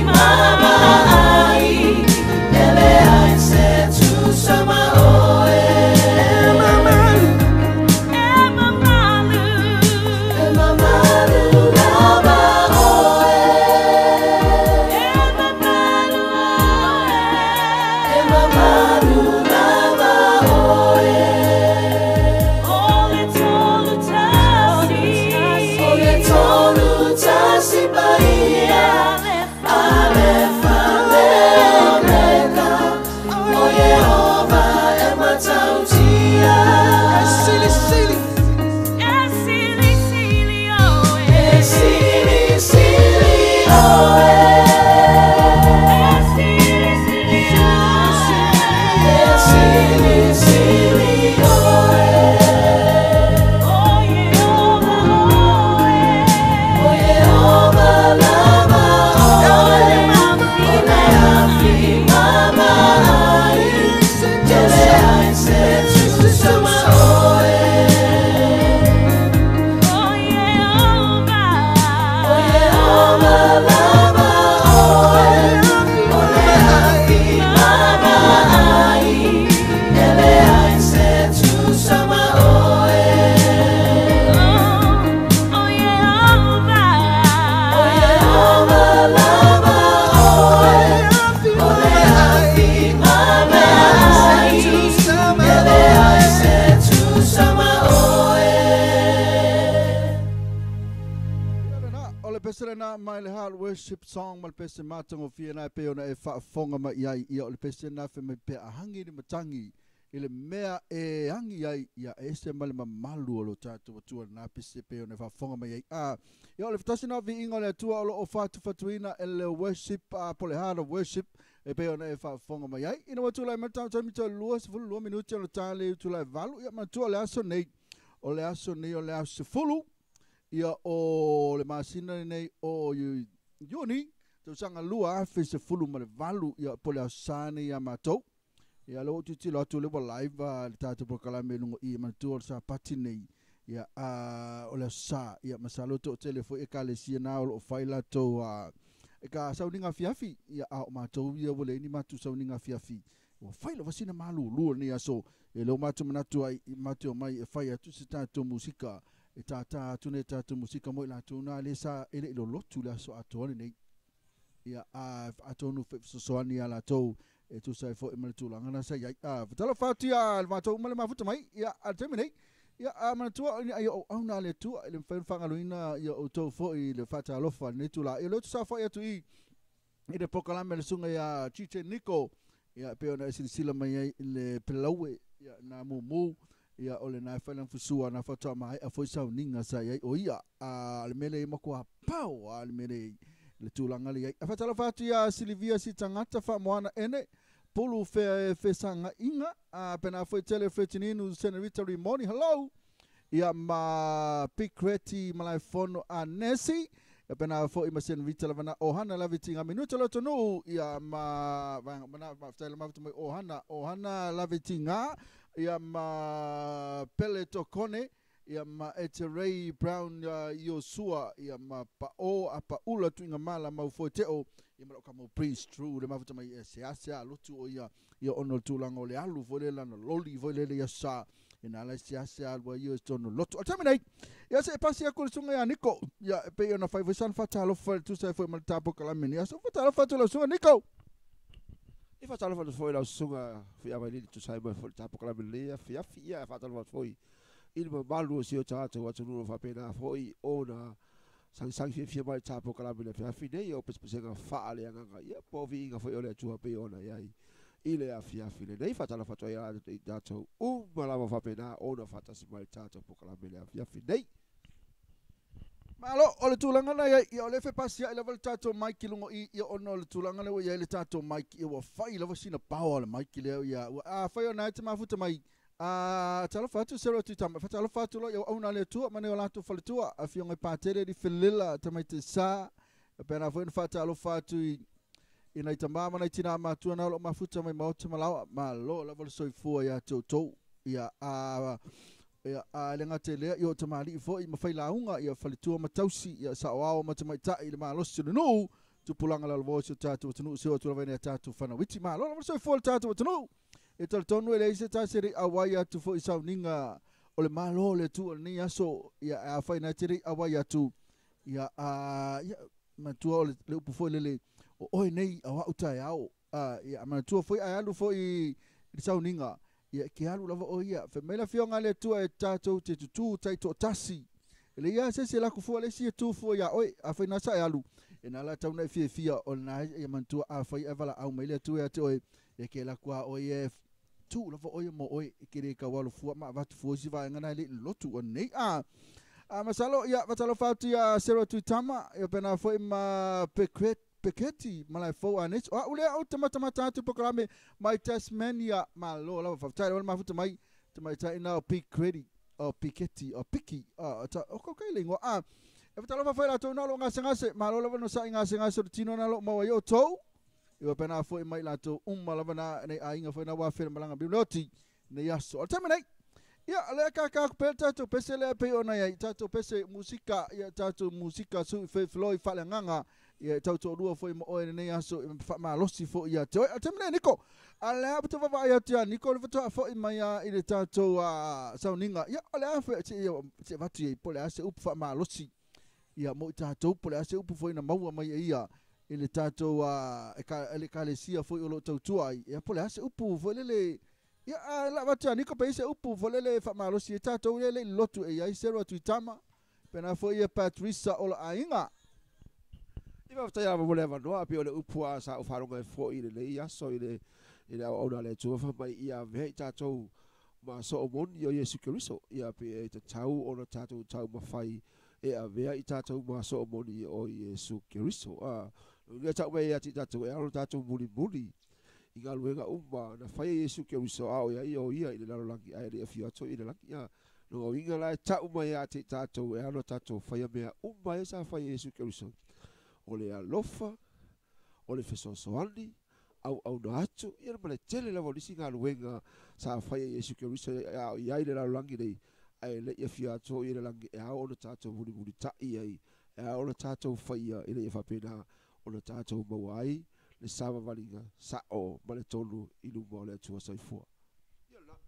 Mama, Ia mai le Heart Worship Song ma le pese matagofie lena e pei ona e faafofoga mai i ai. Ia o le pese lena fai mai pea a agi le matagi i le mea e agi ai, ia e ese ma le mamalu o lo tatou Atua lena pese e pei ona e faafofoga mai ai. A ia o le tasi lena o viiga o le Atua o lo o fatufatuina e le worship a po o le Heart of Worship e pei ona e faafofoga mai ai. Ina ua tulai mai le taimi toe 22 minute o le ta le itula e 8, ia manatua o le aso nei, o le aso nei o le aso 10 ia o le masina lenei o Iuni, tausaga 2018, ia po o le Aso Sa nei ia matou. Ia lea ua ou tilotilo atu o lea ua live le tatou polokalame i luga i i, manatua o le Sapati nei, ia o le Aso Sa, ia masalo e toatele foi ekalesia na o lo o fai latou e ka sauniga afiafi, ia a o matou ia ua leai ni matou sauniga afiafi. Ua fai lava sina malulu o lenei aso, e leo matou manatu ai, matou omai e fai atu se tatou musika, e tātā atu nei tatou musika mo i latou na lea sa e le i lolotu le aso atoa lenei. Ia, a, atonu foi fesoasoani ia latou e tusa ai foi ma le tulaga na sa i ai. A, fatalofa atu ia le matou uma le mafuta mai, ia, a le taimi nei, ia, a manatua o ni ai o auauna a le Atua, e le mafai ona faagaloina ia outou foi i le faatalofa i lenei itula. Ia, o lea ou te saofai atu i i le polokalame a le susuga ia TJ Nico, ia pei ona e silasila mai ai i le pelaue, ia na mumu, ia o lena e fai lana fusua na faatoa maea foi sauniga sa i ai o ia a le mea lea e matua pao a le mea lea i le tulaga lea i ai. A faatalofa atu ia Silivia si tagata faamoana ene pulu fe fesagaiga a pena foi tele Fretininu Senorita Rimoni hello ia ma Pikreti Malaefono a Nesi ia pena foi ma Senorita lava na Ohana Lavitiga Minuta Lotonuu ia ma vaega mana faafetai le mafuta mai Ohana Ohana Lavitiga ia ma Pele Tokone ia ma Eterei Brown Iosua ia ma Pao Apaula Tuiga Mala mau foi teo ia ma lau kamo Prince True le mafuta mai e seasea lotu o ia ia ona o le tulaga o le alu foi lele lana loli foi lele ia sa e nā lai seasea alu ai ia i tonu lotu. O le taimi nei, ia se i pasi atu le susuga ia Niko, ia e pei ona fai foi sana faatalofa i le tusa ai foi ma le ta polokalame nei aso. Faatalofa atu lau susuga Niko. E faatalofa atu foi lau susuga Fuiavailili tusa ai ma foi le ta polokalame lenei afiafi. Ia e faatalofa atu foi i le mamalu o si o tatou atunuu o faapena foi ona sagisagi fiafia mai i le ta polokalame i le afiafi nei o pesepesega faaleagaga ia po o viiga foi o le Atua pei ona i ai i le afiafi lenei. Faatalofa atu ai i tatou uma lava faapena ona faatasi mai i le tatou polokalame i le afiafi nei. Malo, o le tulaga na i ai, ia o lea e fepasia'i lava le tatou mic i luga o i, ia ona o le tulaga lea ua i ai le tatou mic, ia ua fai lava sina power o le mic lea, ia ua, afai o lena e te mafuta mai, a, talofa atu Sarah Tuitama, faatalofa atu loa i auauna a le Atua ma nai o latou faletua, afioga i Patele Lifelela Tamaiti Sa, faapena foi ona faatalofa atu i i nai tama ma nai tinā matua na o lo o mafuta mai maota ma laoa. Malo lava le soifua ia te outou. Ia, a, ia, a le gata i lea, ia o tamalii foi ma failauga, ia faletua ma tausi, ia saoao ma tamaitai i le malosi o le nuu, tupulaga lalovaoa o si o tatou atunuu, seu atu lava i nai a tatou fanau iti. Malo lava le soifua i le tatou atunuu. E talitonu e leai se tasi e le i auai atu foi i sauniga o le Malo o le Atua i lenei aso. Ia, afai na te le i auai atu, ia, a, ia, manatua o le, le upu foi lele, o oe nei a o a'u taeao. A, ia, manatua foi ae alu foi i le sauniga, ia, e ke alu lava oe ia. Fai mai le Afioga a le Atua e tatou te tutū taitoatasi. E leai lava se isi e lako fua le isi e tu fua iā oe. Afai na sa e alu, e na la tau na e fiafia o lena ia manatua afai ae valaau mai le Atua ia te oe, ia ke lako a oe e tu lava oe mo oe e ke le tau alo fua ma avatu fua isi vaega na e le i lotu o nei. A, a masalo ia fatalofa atu ia Sarah Tuitama ia pena foi ma Pekret Peketi Malaefou a nei o a'u lea ou te matamata atu i polokalame mai Tasmania. Malo lava faafetai lava le mafuta mai tamaitai na o Pikreti o Piketi o Piki o ta o kai le ingoa a e fatalofa foi latou na o lo o gasegase. Malo lava no sa'i gasegase o le tino na lo o maua ai outou. Ia faapena foi mai latou uma lava na nei aiga foi na ua afea i le malaga milioti nei aso. O le taimi nei, ia o lea e kākā atu pea le tatou pese lea e pei ona i ai, tatou pese musika, ia tatou musika sui fefeloi faaleagaga, ia e tau toalua foi ma oe i lenei aso e faamalosi foi ia te oe. O le taimi nei Niko, a o lea ou te vaavaai atu ia Niko le faatoa foi mai lava i le tatou sauniga, ia o le a foi se i avatu i ai po o le a se upu faamalosi ia mo i tatou, po o le a se upu foi na maua mai e ia i le tatou le ekalesia foi o lo o tautua ai, ia po o le a se upu foi lele, ia a lava atu ia Niko pe i ai se upu foi lele e faamalosi ai tatou ia e le i lotu e i ai Sarah Tuitama, pena foi ia Patricia Ola Aiga. I faafetai lava mo le avanoa pei o le upu a sa ou faalogo ai foi i lenei aso i le i le auauna a le Atua fai mai ia avea i tatou ma soo moni o Iesu Keriso. Ia pei e tatau ona tatou taumafai e avea i tatou ma soo moni o Iesu Keriso. A lea tau mai ia te i tatou e ao ona tatou mulimuli i galuega uma na faia e Iesu Keriso a o i ai o ia i le lalolagi ae le i afio atu i le lagi. A lona uiga la e tau mai ia te i tatou e ao ona tatou faia mea uma ia sa faia e Iesu Keriso. O le alofa, o le fesoasoani, auauna atu, ia ma le tele lava o nisi galuega sa faia e Iesu Keriso a o i ai i le lalolagi nei, ae le i afio atu i le lagi e ao ona tatou mulimulitai ai, e ao ona tatou faia ina ia faapena ona tatou maua ai le savavaliga sa'o ma le tonu i luma o le Atua soifua. Ia lena.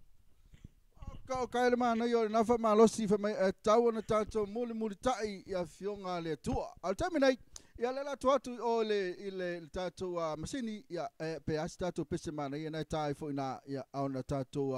Ka o ka le manaia o lena faamalosi fai mai e tatau ona tatou mulimulitai i afioga a le Atua. A o le taimi nei, ia lea la atu atu i o i le, i le, le tatou masini, ia, e, pe a se tatou pese manaia na e ta ai foi i ina, ia, a ona tatou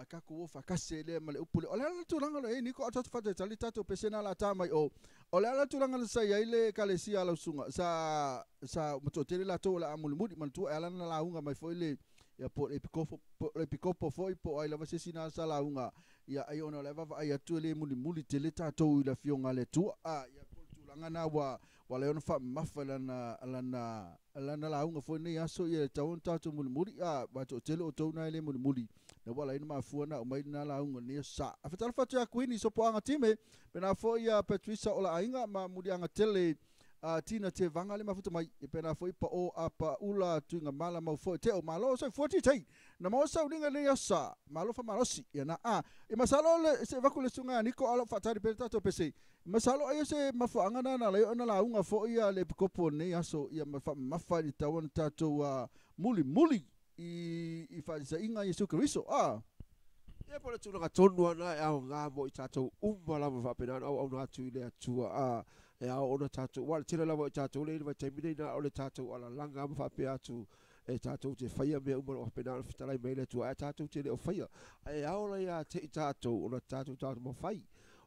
tatou o faatasi ai lea ma le upu lea. O le ala le tulaga o lo o i ai Niko, a tatou faatalitali tatou pese na la ta mai o. O le ala le tulaga na sa i ai le ekalesia a lau susuga, sa, sa matoatele latou o le a mulimuli, manatua e ala ona lauga mai foi le, ia po o le epikopo, po o le epikopo foi po o ai lava se isi na sa lauga, ia ai ona o le vaavaai atu e le mulimuli tele tatou i le afioga a le Atua. A, ia po o le tulaga na ua ua ala ai ona faamamafa i lana lana lana lauga foi lenei aso, ia e tatau ona tatou mulimuli. A, ua toatele outou na e le mulimuli, na ua ala ai ona mafua ona aumai lena lauga i lenei aso sa. A faatalofa atu ia Kuini Sopoaga Time, pena foi ia Patricia Olaaiga ma Muliaga Tele a Tina Tevaga le mafuta mai, e pena foi pa o a pa ula tuiga mala mau foi te o malo soifua titei na maua sauliga i lenei aso sa. Malo faamalosi ia na a i masalo le se vaku le susuga ia Niko a o lo o faatali pea le tatou pese. Masalo ai o se mafuaaga na na alai ona lauga foi ia le epikopo o lenei aso ia ma faamamafa i le tatau ona tatou mulimuli i i faataitaiga Iesu Keriso a. Ia po o le tulaga tonu lava lena e aoga mo i tatou uma lava faapena ona auauna atu i le Atua a e ao ona tatou, aua o le tele lava o i tatou lea i le vaitaimi nei na o le tatou alalaga ma faapea atu e tatou te faia mea uma o lo o faapena ona fetalai mai ai le Atua ae tatou te le o faia. Ae ao la ia te i tatou ona tatou taumafai.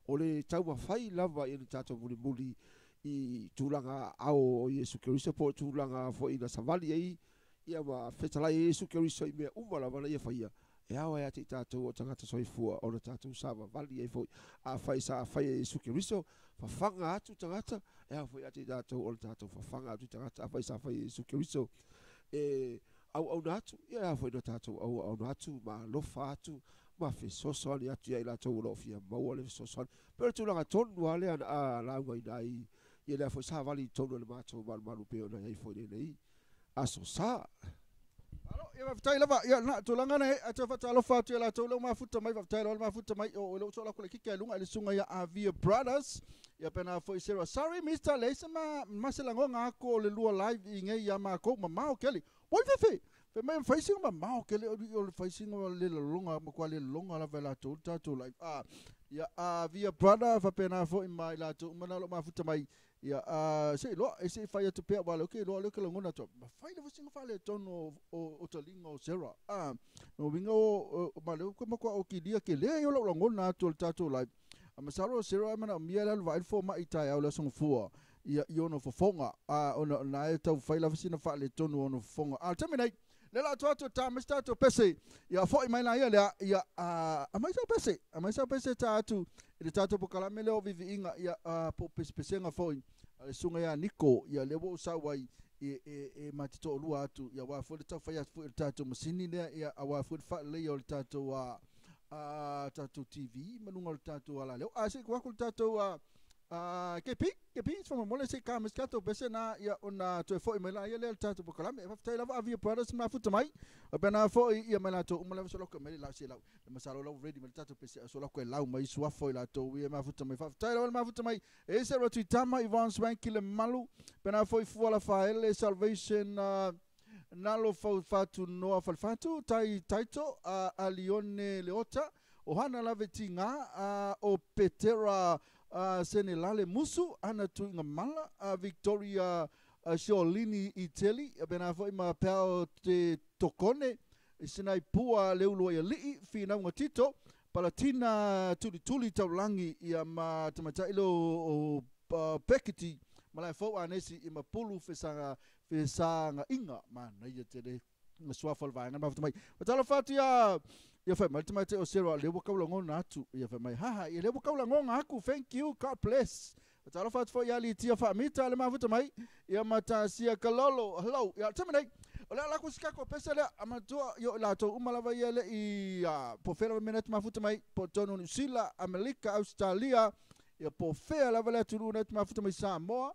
O le taumafai lava ia ni tatou mulimuli i tulaga ao o Iesu Keriso po o tulaga foi na savali ai ia ma fetalai ai Iesu Keriso i mea uma lava na ia faia. E ao ai ia te i tatou o tagata soifua ona tatou savavali ai foi. Afai sa faia e Iesu Keriso, fafaga atu tagata, e ao foi ia te i tatou ona tatou fafaga atu i tagata. Afai sa faia e Iesu Keriso e auauna atu, ia e ao foi ona tatou auauna atu ma alofa atu ma fesoasoani atu ia i latou o lo o fia maua le fesoasoani. Pei o le tulaga tonu lava lea na laugaina ai ia lea foi savali i totonu o le matou malumalu pei ona i ai foi lenei aso sa. Malo, ia faafetai lava. Ia na tulaga nei, ae toe faatalofa atu ia latou lea ua mafuta mai, faafetai loa le mafuta mai o o lea ua sola atu le kika i luga i le susuga ia Avia Brothers. Ia pena foi Sarah. Sorry Mister, leai se ma ma se lagoga aku o le lua live i nei ia makou mamao kele. Oi fefe! Fai mai fai singa mamao kele o o le fai singa le laloga matua le laloga lava e latou le tatou live. Ah, ia Avia Brother faapena foi ma i latou uma na o lo o mafuta mai. Ia, a, se i loa, e se i fai atu pea, aua o lea ou te iloa, o lea ou te lagona atu, ma fai lava sina faaletonu o, o, o taliga o Sarah. A, no uiga o, o, ma o lea ou te matua okilia tele ai o lau lagona atu o le tatou live. A masalo o Sarah e manaomia le alu vaai le fomai i taeao i le Aso Gafua, ia, i ona fofoga, a, ona o lena e tau fai lava sina faaletonu o ona fofoga. A o le taimi nei, lea o le a atu atu e ta mai se tatou pese, ia foi mai laia lea, ia, aumai sau pese, aumai sau pese e ta atu i le tatou polokalame lea o Viiviiga, ia, po o Pesepesega foi a le Susuga ia Niko, ia lea ua ou sau ai e, e, e ma te toalua atu, ia aua foi le tau fai atu foi o le tatou masini lea, ia aua foi le faaleleia o le tatou, tatou TV ma luga o le tatou alaleo. A se i tuu atu le tatou, KP, KP, se faamolemole se i ka mai se tatou pese na, ia ona toe foi mai laia lea i le tatou polokalame. Faafetai lava Avia Brothers mafuta mai, faapena foi ia mai latou uma lava so lau mai le lau se lau. Le masalo lau ready mai le tatou pese so lau lau mai suafo i latou ia mafuta mai. Faafetai lava le mafuta mai. E se ro Tuitama, Yvonne Swanky le malu, pena foi Fua Lafaele, Salvation Nalo Fau Fatu Noa Falefatu, Tai Taito, Alione Leota, Ohana Lave Tiga, o Petera Senelale Musu, Ana Tuiga Mala, Victoria Siolini Iteli, pena foi ma Pao Te Tokone, Sinai Pua Leulua i Alii, Finauga Tito, Palatina Tulituli Taulagi, ia ma tamaitai lea o Pekiti Malae fou anesi i mapulu fesaga fesagaʻiga manaia tele ma suafa o le vaega mafuta mai. Fatalofa atu ia ia fai mai le tamaitai o Sero lea ua kaulagona atu ia fai mai haha ia lea ua kaulagoga aku. Thank you, God bless. Fatalofa atu foi ia Litia Faamita le mafuta mai ia Matasia Kalolo. Hello ia taimi nei o le ala ku si kako pese lea amatua i o latou uma lava ia le i po fea lava mea mafuta mai po tonu Niu Sila, Amelika, Australia ia po fea lava le atunuu na mafuta mai Samoa,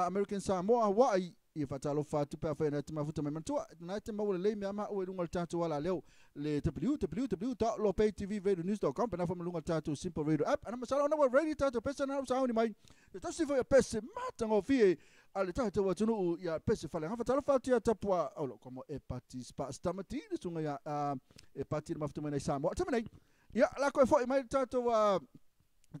American Samoa, Hawaii ia faatalofa atu pe afai na te mafuta mai matua na te maua lelei mea ma ua i luga o le tatou ala leo le www.lopaytvradionews.com pena foi ma luga o le tatou Simple Radio app ana masalo ona ua ready tatou pese na sauni mai te tasi foi a pese matagofie a le tatou atunuu ia pese faleagafa. Fatalofa atu ia tapua o lo komo e pati spa stamati le suga ia e pati le mafuta mai nei Samoa taimi nei ia la koe foi mai le tatou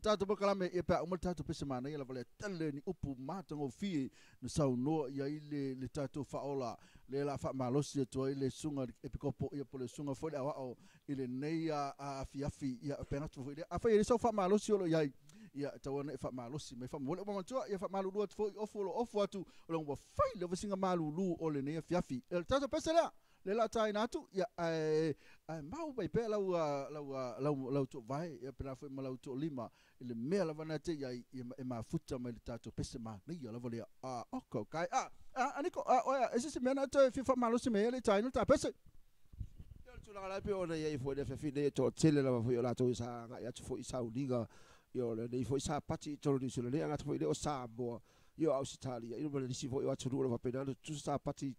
tatou polokalame ia pe a uma le tatou pese manaia lava le tele ni upu matagofie na saunoa iai le tatou faaola le la faamalosi atu ai le suga epikopo ia po le suga foi le aoao i lenei afiafi ia pegatu foi lea afai e le sau faamalosi o lo iai ia tau ona e faamalosi mai faamomoli uma matua ia faamalulu atu foi ofu o lo ofu atu o le ua fai le vasiga malulu o lenei afiafi e le tatou pese lea le la taina atu ia ae ae mau mai pea lau lau lau lau toovae ia pena foi ma lau toolima i le mea lava na te iai ia e mafuta mai le tatou pese manaia lava lea a oko kai a aniko a oea e se mea na toe fia faamalosi mai ai le taina le ta pese. Ia o le tulaga la e pei ona i ai foi le afiafi nei e toatele lava foi o latou sa agai atu foi i sauniga ia o lenei foi Sapati i totonu o Niu Sila nei, agata foi lea o Samoa ia o Ausetalia ia ma nisi foi o atunuu o lo o faapena ona tutusa Sapati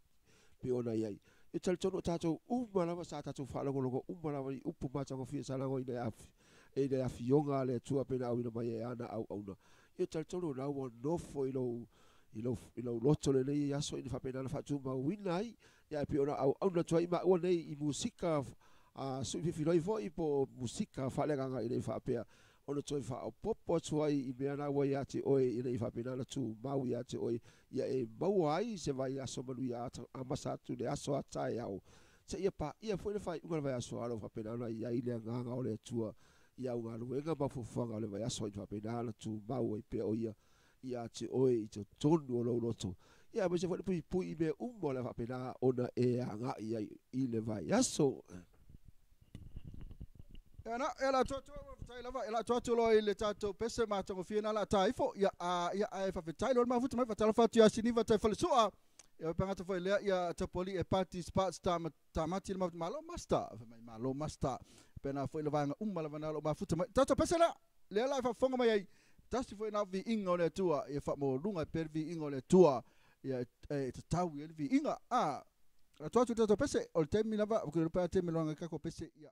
pei ona i ai. E talitonu o tatou uma lava sa tatou faalogologo uma lava i upu matagofie sa lagoina e le afioga a le Atua pei ona auina mai e ana auauna. E talitonu o la ua nofo i lou i lou i lou loto lenei aso ina faapena ona faatumauina ai ia e pei ona auauna atu ai maua nei i musika a sui fifiloi foi po o musika faaleagaga ina ia faapea ona toe faaopoopo atu ai i mea na ua ia te oe ina ia faapena ona tumau ia te oe ia e maua ai se vaiaso manuia amasa atu i le aso a taeao seia paia foi le faaiuga o le vaiaso alo faapena ona i ai le agaga o le Atua i au galuega ma fuafuaga o le vaiaso ina faapena ona tumau ai pea o ia ia te oe i totonu o lou loto ia aemaise foi le puipui i mea uma o le a faapena ona e agai ai i le vaiaso. Ia na, ia la atu atu faafetai lava, ia la atu atu loa i le tatou pese matagofie na la ta ifo, ia a ia ae faafetai loa le mafuta mai faatalofa atu ia Siniva tai falesua. Ia pangata foi lea ia tapuali e party spots ta tamati le mafuta malo master, fai mai malo master. Pena foi le vaega uma lava na lo mafuta mai. Tatou pese lea, lea la e faafofoga mai ai. Tasi foi na viiga o le Atua, ia faamaualuga e pea le viiga o le Atua, ia e tatau i ai le viiga. A, atu atu le tatou pese, o le taimi lava, o ke pe a taimi loanga kako pese ia.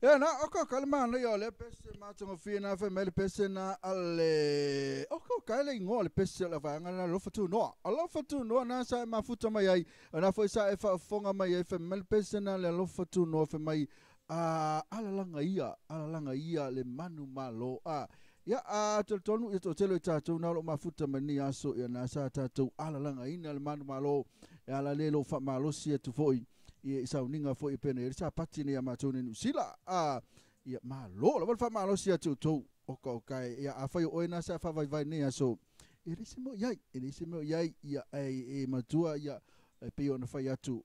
Ia na o ka ka le mana ia o le pese matagofie na fai mai le pese na a le o ka ka le igoa o le pese o le vaega na alofa tunoa. Alofa tunoa na sa e mafuta mai ai. Na foi sa e faafofoga mai ai fai mai le pese na le alofa tunoa fai mai a alalaga ia alalaga ia le manu malo a ia a talitonu ia toatele o tatou na o loo mafuta mai lenei aso ia na sa tatou alalagaina le manu malo e ala lea lou faamalosi atu foi ia i sauniga foi e pena i le sapati nei a matou nei Niusila a ia malo lava le faamalosi atu outou o ka o kae ia afai o oe na sa faavaivai nei aso e le se mea o i ai e le se mea o i ai ia e, e matua ia e pei ona fai atu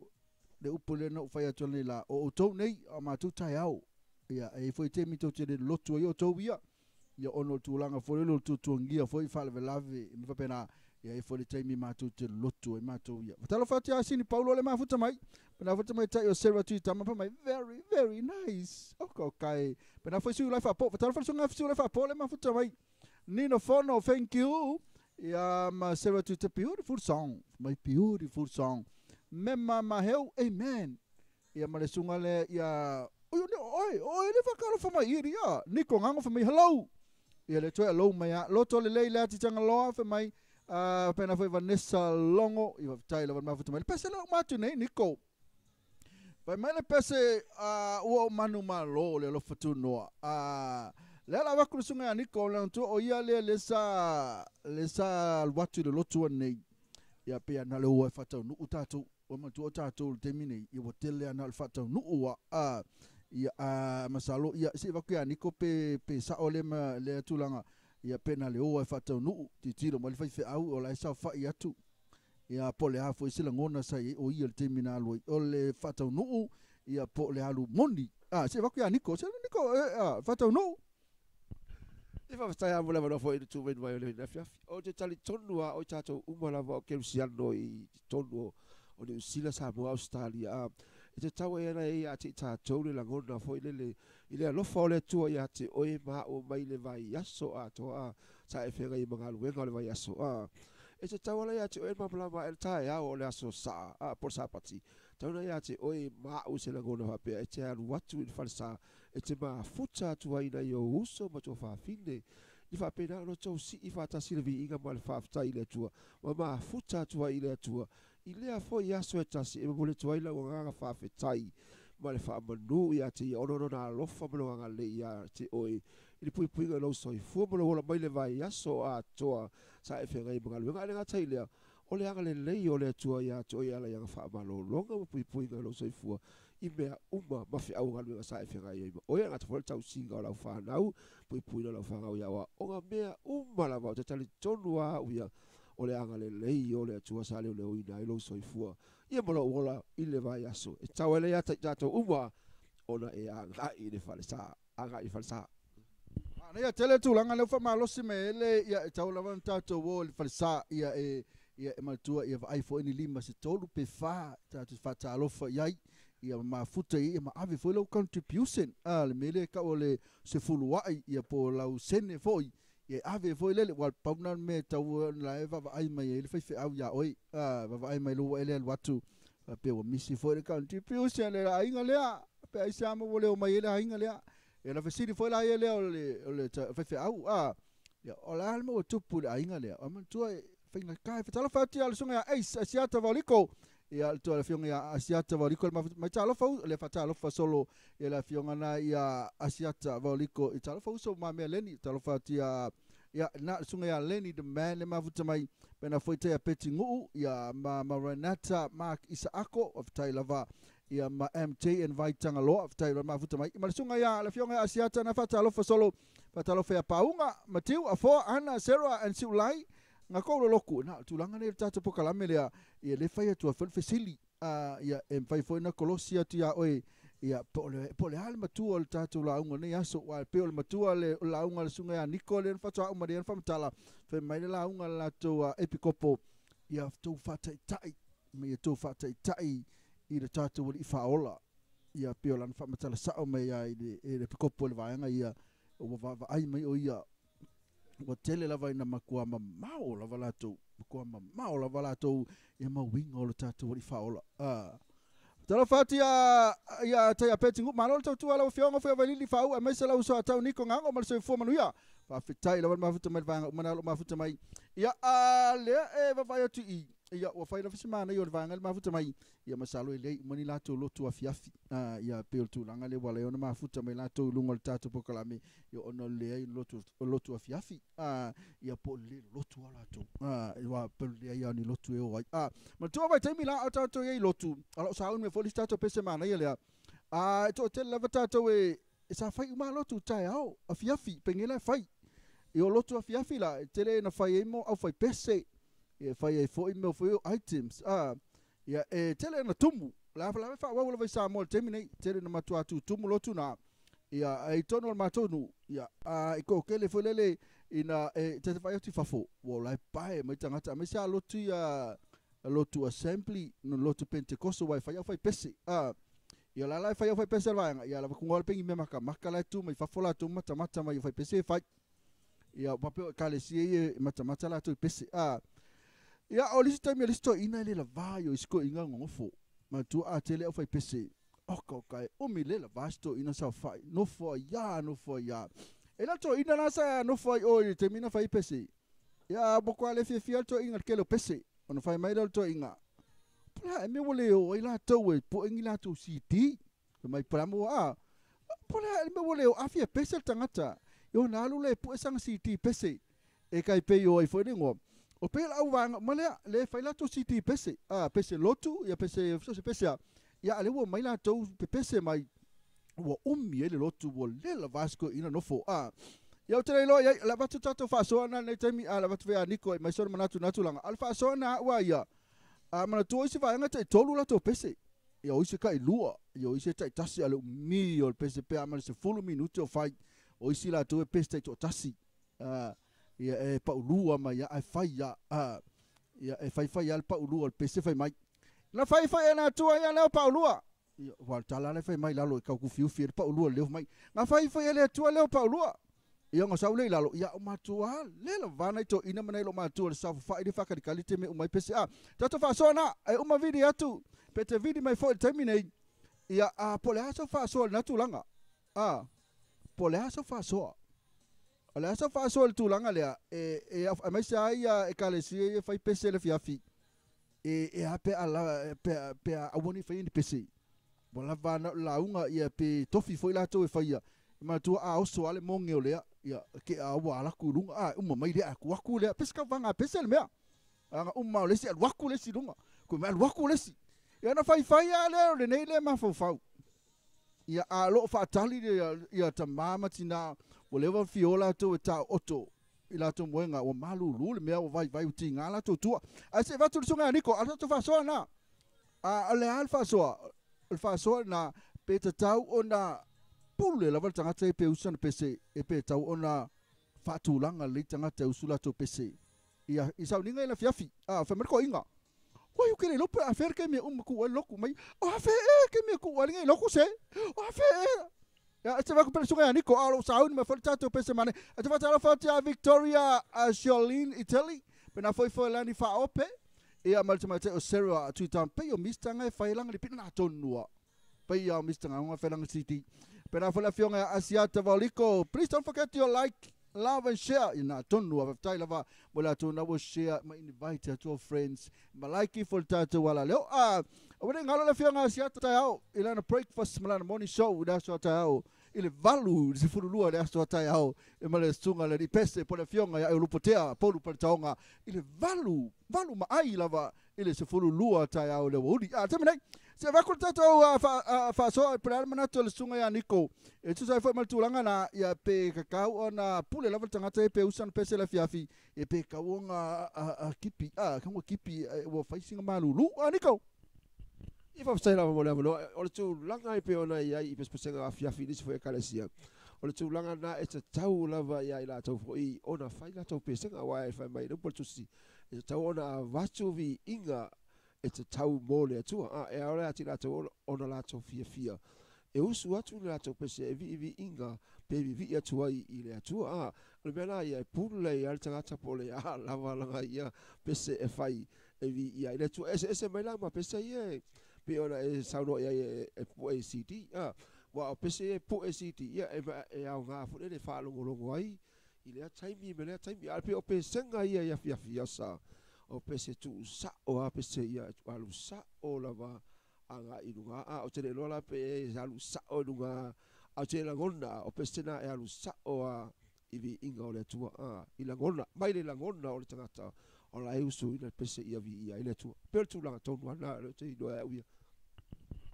le upu lea na ou fai atu nei la o outou nei a matou taeao ia e foi taimi tou te le lotu ai outou ia ia ona o le tulaga foi lele o le tuatuagia foi faalavelave ma faapena ia e foi le taimi matou te lotu ai matou ia. Fatalofa atu ia Sini Paulo le mafuta mai. Pena futa mai tai o Sarah Tuitama pa mai very very nice. O ka kai. Pena foi siu lai faapo. Fatalofa sunga siu lai faapo le mafuta mai. Nino Fono, thank you. Ia ma Sarah Tuita, beautiful song. My beautiful song. Mema Maheu, amen. Ia ma le sunga le ia oi oi oi le whakalofa mai iri ia. Niko ngango fa mai hello. Ia le toe alo mai a. Loto le lei le ati tanga loa fa mai. Pena foi Vanessa Longo i faafetai lava le mafuta mai le pese lea uma atu nei Niko. Fai mai le pese ua o manu malo le alofa tunoa. Lea la avaku le susuga ia Niko le tua o ia lea le sa le sa alu atu i le lotu nei. Ia pe ana le ua e faataunuu tatou. Ua matua o tatou le taimi nei ia ua tele ana o le faataunuu a ia masalo ia se i vaku ia Niko pe pe sao le ma le tulaga ia pe na le o e faataunuu tilotilo mai le faifeau o la e saofai atu ia po o le a foi se lagona sa i ai o ia i le taimi na alu ai o le faataunuu ia po o le alu moni a se i vaku ia Niko se Niko e a faataunuu. E faafetai lava mo le avanoa foi i le tumai mai o le afiafi. Ou te talitonu lava o i tatou uma lava o kerisiano i totonu o o Niu Sila, Samoa, Ausetalia, a e tatau ai ana e ia te i tatou le lagona foi lele i le alofa o le Atua ia te oe ma au mai le vaiaso atoa a sa e feagai ai ma galuega o le vaiaso a e tatau ala ia te oe le malamalama ae le taeao o le aso Saa a po o le Sapati tatau ona ia te oe ma au se lagona faapea e te alu atu i le falesa e te mafuta atu ai nai ou uso ma tou fafine i faapena ona tou sii faatasi le viiga ma le faafetai i le Atua ma mafuta atu ai i le Atua I lea foi aso e tasi e momoli atu ai lau agaga faafetai ma le faamanu ia te ia ona o lona alofa ma lona agalelei ia te oe i le puipuiga o lou soifua ma lou ola mai le vaiaso atoa sa e feagai ai ma galuega. Ae le gata i lea, o le agalelei o le Atua ia te oe e ala i ana faamalologa ma puipuiga i lou soifua i mea uma ma feau o galuega sa e feagai ai ma oe. Ae gata foi le tausiga o lau fanau, puipuiga o lau fanau i aoaoga, mea uma lava. Ou te talitonu lava au ia, O le agalelei o le Atua sa leoleoina ai lou soifua ia ma lou ola i le vaiaso e tau ai ia tatou uma ona e agai i le falesa, agai i le falesa. Manaia tele tulaga lea ua faamalosi mai ai le ia e tau lava ona tatou o i le falesa ia e ia e manatua ia vaai foi ni lima se tolu pe fa tatou te faatalofa i ai ia ma mafuta i ai ia ma ave foi lau contribution a le mea lea e tau o le sefuluai ia po o lau sene foi Ia e ave foi lele, ua pau lena o le mea e tau la e vaavaai mai ai le faifeau iā oe, a vaavaai mai loa ua e le alu atu, faapea ua misi foi le contribution a le aiga lea, pe aisea ma ua le omai ai le aiga lea. Ia ona fesili foi la ia lea o le o le faifeau, a, ia o le a le mea ua tupu i le aiga lea? Ua manatua e faigata e fatalofa atu ia le susuga ia Ace Asiata Vaoliko, ia le tua le afioga ia Asiata Vaoliko le mai talofa le faatalofa solo ia le afioga na ia Asiata Vaoliko i talofa uso ma mea Leni talofa atu ia ia na le susuga ia Leni the man le mafuta mai pena foi te Peti Nguu ia ma ma Renata Mark Isaako faafetai lava ia ma MT and Vai Tagaloa faafetai lava mafuta mai ma le susuga ia le afioga ia Asiata na faatalofa solo faatalofa ia Pauga Matiu Afoa Ana Sarah and Siulai Nga kou loloku, na o le tulaga lea i le tatou pokalame lea, ia le fai atu ai foi le fesili, a, ia, e mafai foi ona kolosi atu iā oe, ia, po o le, po o le a le matua o le tatou lauga o lenei aso, aua e pei o le matua le, o le lauga a le Susuga ia Niko lea na faatoa uma nei ona faamatala, fai mai le lauga a le latou Epikopo, ia tou faataitai, ma ia tou faataitai i le tatou Alii Faaola. Ia, pei o lana faamatala sao mai lava i le, e le Epikopo i le vaega ia, ua vaavaai mai o ia ua tele lava ina matua mamao lava latou, matua mamao lava latou ia ma uiga o le tatou Alii Faaola. Talofa atu ia tai a peti ngu malo le tautua lau afioga Fuiavailili Faauu aemaise lau uso a tau Niko Gago ma le soifua manuia. Faafetai lava le mafuta mai le vaega uma na o lo o mafuta mai. Ia a lea e vaavaai atu i ia ua fai lava se manaia o le vaega le mafuta mai. Ia masalo e leai uma ni latou lotu afiafi. Ia pei o le tulaga lea ua ala ai ona mafuta mai latou i luga o le tatou polokalame ia ona o le leai o lotu afiafi. Ia po o le le lolotu lava latou. Aua pe o le leai lava o ni lotu e o ai. Manatua vaitaimi la a o tatou i ai i lotu, a o lo o sauni mai foi le isi tatou pese manaia lea. E toatele lava tatou e sa fai uma lotu taeao, afiafi, pegela la e fai. I o lotu afiafi la, e tele ina fai ai mo aufaipese, e fai ai foi mea foi o items. Ia e tele ina tumu. La la faaauau lava i Samoa i le taimi nei, tele ina matua tutumu lotu na. Ia ai tonu o le matou nuu, ia i toatele foi lele ina e te vaai atu i fafo, ua la e pae mai tagata aemaise lava lotu ia lotu assembly, no lotu Pentecost aua e fai aufaipese. Ia la la e fai aufaipese a le vaega, ia lava kuga o le pengi mea makamaka la e tu mai fafo latou matamata mai aufaipese e fai. Ia faapea o ekalesia ia e matamata latou i pese. Ia o le isi taimi o le isi toeaina e le lava i o isi toeaina nonofo. Manatua a tele aufaipese, oka oka e umi le lava si toeaina saofai, nofo ai lava, nofo ai lava. E le o le toeaina la sa nofo ai o i le taimi na fai ai pese. Ia ua matua le fiafia le toeaina i le tele o pese. Ona fai mai lea o le toeaina, po o le a ea mea ua le o ai latou e pue ni latou CD. Fai mai po o le a mea ua, po o le a ea le mea ua le o, a fia pese le tagata, ia ona alu lea e pue sana CD pese. E tai pei o ai foi le igoa. O pei o le auvaega uma lea, lea e fai latou CD pese, pese lotu, ia pese, so o se pese lava. Ia a o lea ua omai latou pepese mai, ua umi ai le lotu, ua le lava si toeaina nofo. Ia ou te le iloa i ai, o le a avatu tatou faasoa na i lenei taimi, a o le a avatu foi ia Niko e aumai sona manatu i lena tulaga. A o le faasoa na a au a ia, manatua o isi vaega e taitolu latou pese. Ia o isi e tailua, ia o isi e taitasi, a o le umi o le pese pe a ma le 10 minute o fai, o isi latou e pese taitoatasi. Ia e paulua mai lava ae fai lava. Ia e faifai lava le paulua o le pese fai mai. Na faifai e le Atua ia lea o paulua. Ia, ua o le tala lea e fai mai i lalo e tautufiufi ai le paulua i le leo fai mai. Na faifai e le Atua lea o paulua. Ia ona sau lea i lalo, ia o matua le lava nai toeaina ma nai loomatua i le saofafai le faatalikali te mea uma ai pese. Tatou faasoa na, e uma vili atu, pe te vili mai foi i le taimi nei. Ia, po o le a sau faasoa i lena tulaga? Po o le a sau faasoa? O le a sau faasoa i le tulaga lea, e aemaise ai ia ekalesia ia e fai pese i le afiafi, e a pe a la, pe a aua ne i faia ni pese. Ua lava na o le lauga, ia pe tofi foi latou e faia. E manatua a oso lava le moge o lea, ia ke a ua alu atu i luga, a uma mai lea, atu atu lea, pese tauvaga pese le mea. Ana uma o le isi, alu atu le isi i luga, toe mai alu atu le isi. Ia ona faifai lava lea o lenei lea mafaufau. Ia a o lo o faatali ia tama ma tina, ua leva ona fia o latou e taooto i latou moega, ua malulu le mea, ua vaivai, ua tiga latou tua. Ae se i avatu i le susuga ia Niko, a o le tatou faasoa lena. A o le a le faasoa? O le faasoa lena, pe tatau ona pule lava le tagata ia pe usu sana pese, e pe tatau ona faatulaga lelei tagata e usu latou pese. Ia, i sauniga i le afiafi, a, fai mai le toeaina, Oi, ou te le iloa pe afea le taimi e uma tuu ai le lotu mai. O afea ea le taimi e tuu ai lenei lotu se? O afea ea? Ia, e te vaai atu pea le susuga ia Niko, a o lou sauni mai foi le tatou pese manaia. E te faatalofa atu ia Victoria Charlene Italy, pe na foi foi lani faaope. Ia, ma le tamaitai o Sarah Tuitama, pei o Mister nga e fai langa le pina na tonu a. Pei o Mister nga e fai langa CD. Pe na foi le afioga ia Asiata Vaoliko. Please don't forget your like, love and share. Ia na tonu a faafetai lava mo le latou na ua share ma invite atu friends ma like ifo le tatou ala leo. Aua ne i galo le afioga Asiata taeao i lana breakfast ma lana morning show i le aso a taeao i le 8 i le 12 i le aso a taeao e ma le susuga i le alii pese po o le afioga ia Eulupotea Paulu Paletaoga i le 8, 8 ma ai lava i le 12 taeao i le aoauli. Taimi nei, se avatu le tatou faasoa po o le a le manatu o le susuga ia Niko e tusa ai foi ma le tulaga na, ia pe tatau ona pule lava le tagata ia pe usa ona pese i le afiafi, ia pe tatau ona kipi, tatau ona kipi ua fai sina malulu. Niko? Ia faafetai lava mo le avanoa. O le tulaga e pei ona i ai i pesepesega afiafi i nisi foi ekalesia, o le tulaga lena e tatau lava ia i latou foi ona fai latou pesega, aua e fai mai i le upu a le Tusi, e tatau ona avatu viiga e tatau mo le Atua, a e ao le ati latou ona latou fiafia e usu atu le latou pese e viiviiga pe vivii atu ai i le Atua. A o le mea la ia e pule ai le tagata po o le a lava lana ia pese e fai e viia ai le Atua. E eseese mai la ma pese ia e Pe ona e saunoa i ai e pue i CD ua o pese e pue CD ia e aoga foi lele e faalogologo ai i lea taimi ma lea taimi. A o le pei o pesega ia i afiafi asa o pese tuusao a pese ia e alu sao lava agai i luga a o te le iloa la pe e alu sao i luga a o te lagona o pese na e alu sao a i viiga o le Atua i lagona mai le lagona o le tagata o la e usuina le pese ia viia ai le Atua. E pei o le tulaga tonu lava lena o lea ou te iloa e au ia.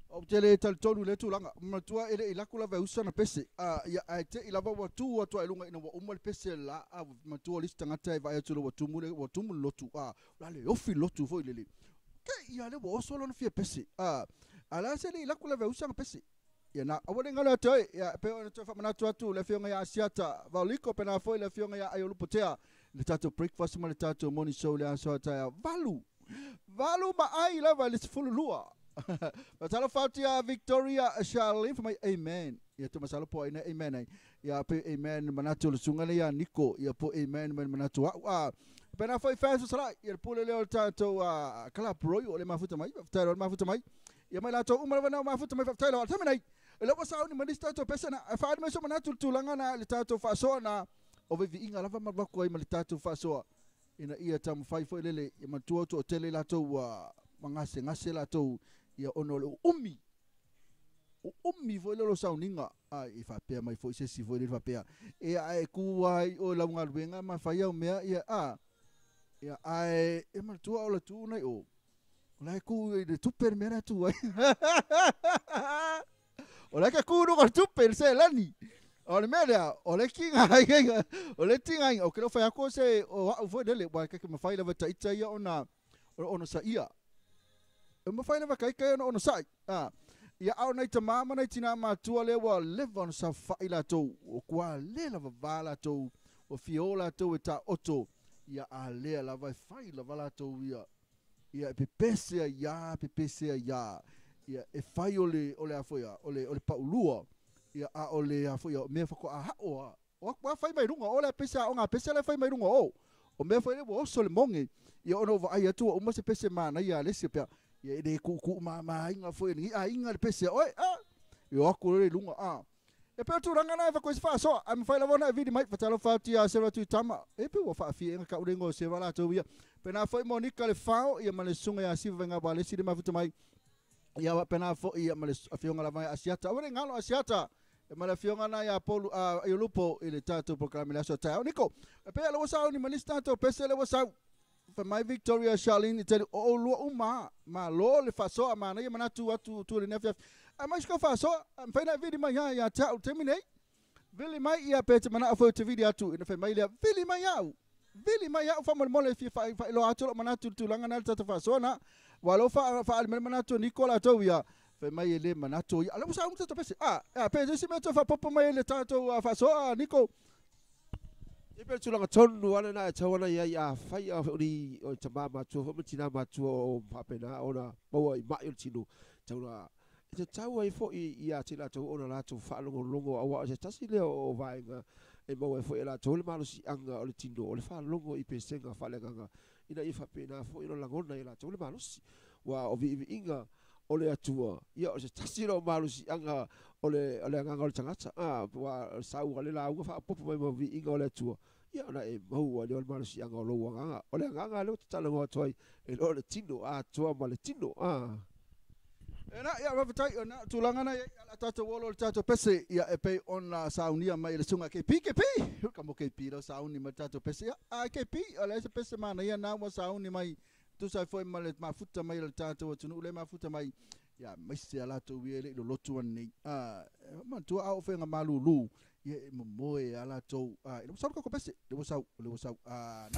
Ou te le talitonu i lea tulaga. Manatua e le i laku lava e usa ana pese. A, ia, ae te i lava ua tu atu lava i luga ina ua uma le pese le la, a, manatua o le isi tagata e vaai atu loa ua tumu le, ua tumu le lotu, a, o le a le ofi le lotu foi lele. Te i a lea ua oso lona fia pese. A, a la se le i laku lava e usa ana pese. Ia na, aua ne i galo ia te oe, ia, pei ona toe faamanatu atu le Afioga ia Asiata Vaoliko, pena foi le Afioga ia Aiolupotea, le tatou breakfast ma le tatou morning show i le aso a taeao. Valu! Valu ma ai lava i le 12. Faatalofa atu ia Victoria Charlene fai mai amen. Ia te masalo po o ai na amen ai. Ia pe amen manatu o le susuga lea ia Niko. Ia po amen mai le manatu o au. A pena foi fans o Salai. Ia le pule lea o le tatou club Royal o le mafuta mai. Faafetai loa le mafuta mai. Ia mai latou uma lava na o mafuta mai faafetai loa. O le taimi nei, lea ua sauni ma nisi tatou pese na. E faaali mai so manatu i le tulaga na i le tatou faasoa na o viiviiga lava ma alu atu ai ma le tatou faasoa. Ina ia taumafai foi lele ia manatua toatele latou ua magasegase latou ia ona o le uumi uumi foi lele o sauniga a i faapea mai foi se isi foi lele faapea e a e ku ai oe lau galuega ma fai au mea ia a ia ae e manatua o le tu nei o o la e ku i le tupe le mea la e tu ai O le ke ku i luga o le tupe i le seleni. O le mea lea, o le tiga ai, o le tiga ai, o ke le whai ako se o au foi lele, wa ke mawhai lava ta ita ia ona ona sa ia. E mawhai lava kai kai ona ona sai. Ah. Ia au nei ta mama nei tina matua le ua leva ona sa whai latou, o kua le lava va latou, o fia o latou e ta oto, ia a lea lava e whai lava latou ia. Ia e pepese ai ia, pepese ai ia. Ia e fai o le o le a foi a, o le o le paulua. Ia a o le a foi a, o mea faatoa hao a. O aku a fai mai luga o le pese a o ngā pese le fai mai luga o. O mea foi le ua oso le moge. Ia ona o vaai atu ua uma se pese manaia a le isi pea. Ia e le kuukuu ma aiga foi ni aiga le pese oe a. Ia o aku le luga a. E pei o tulaga na e whakoe se whaasoa, ai mawhai lava ona e vili mai, whatalofa atu ia Sera Tuitama. E pe ua whaafia inga ka urengo o Sera latou ia. Pena foi Monica le whao, ia ma le susuga ia Siva Vainga Walesi le mafuta mai. Ia wa pena foi ia ma le afioga lava ia Asiata. Aua ne i galo Asiata, e ma le afioga na ia Polu, a Iolupo i le tatou polokalame le aso taeao. Niko, e pei ala ua sauni ma nisi tatou pese le ua sau. Fai mai Victoria Charlene i tele o oulua uma malo le faasoa manaia manatu atu tua i lenei afiafi. Ae mai si kau faasoa, a mafai ona e vili mai lava ia te au i le taimi nei. Vili mai ia pe te manao foi ou te vili atu ina fai mai lea, Vili mai au! Vili mai au faamolemole e fia faailoa atu lou manatu i le tulaga na i le tatou faasoa na. Ua lou faaali mai le manatu o Niko latou ia, fai mai e le manatu o ia. A o lea ua sauni tatou pese. A, a pe se isi mea toe faaopoopo mai ai i le tatou faasoa, Niko? E pei o le tulaga tonu lava lena e tatau ona i ai afai o ni o tama matua foi ma tina matua o faapena ona maua i mai o le tino tatau ona e tatau ai foi ia te latou ona latou faalogologo aua o se tasi lea o vaega e maua ai foi e latou le malosiaga o le tino o le faalogo i pesega faaleagaga ina ia faapena foi ona lagona e latou le malosi aua o viiviiga o le Atua, ia o se tasi lea o malosiaga o le o le agaga o le tagata, a, ua sau a le lauga faaopoopo mai ma viiga o le Atua, ia ona e maua ai lea o le malosiaga o lou agaga. O le agaga lea ou te talanoa atu ai, e le o le tino atoa ma le tino, a. E na, ia, faafetai, o na tulaga na i ai, a tatou olo le tatou pese, ia, e pei ona saunia mai e le susuga KP, KP, ka mo KP lau sauni mai le tatou pese, ia, a KP, o le se pese manaia na ua sauni mai tusa ai foi ma le mafuta mai o le tatou atunuu le mafuta mai ia aemaise a latou ia e le i lolotu anei. A manatua a oo foi ina malulu ia e momoe a latou a ina ua sau le koko pese, le ua sau, le ua sau a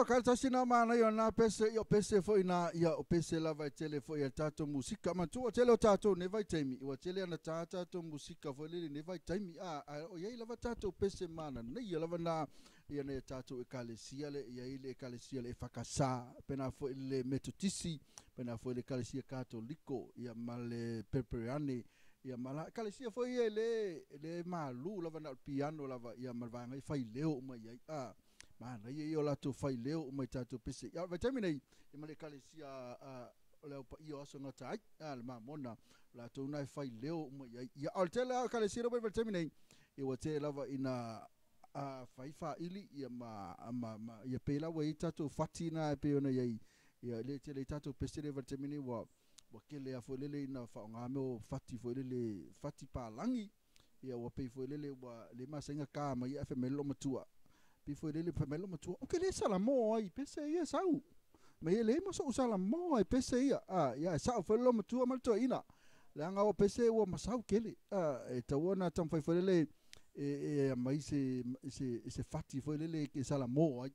ka tasi na mana ia na pese ia pese foi na ia o pese lava e tele foi a tatou musika matua tele o tatou ne vai taimi ua tele ana tā tatou musika foi lele ne vai taimi a o iai lava tatou pese mana nei ia lava na ia nei tatou ekalesia le ia i le ekalesia le fakasa pena foi le metotisi pena foi le ekalesia katoliko ia ma le pepereane ia ma la ekalesia foi ia le malu lava na o le piano lava ia ma le vaega e fai leo uma i ai a manaia ia o latou fai leo uma i tatou pese. Ia, vaitaimi nei, ia ma le ekalesia o le au paia o aso e gata ai, a le Mamona, o latou na e fai leo uma i ai. Ia, o le tele lava o ekalesia lea ua i vaitaimi nei, ia ua tele lava ina fai faili, ia ma, ma, ma, ia pei la ua i ai tatou fati na e pei ona i ai, ia le tele i tatou pese lea i vaitaimi nei ua, ua kele lava foi lele ina faaaoga mea o fati foi lele, fati palagi, ia ua pei foi lele ua le masani ona ka mai ae fai mai le loomatua. Pei foi lele fai mai le loomatua, ou te le salamo ai i pese ia e sau. Ma ia leai ma so'u salamo ai pese ia. A, ia e sa'o foi le loomatua ma le toeaina. Leaga o pese ua masau tele. A, e tatau ona taumafai foi lele e aumai se fati foi lele e salamo ai.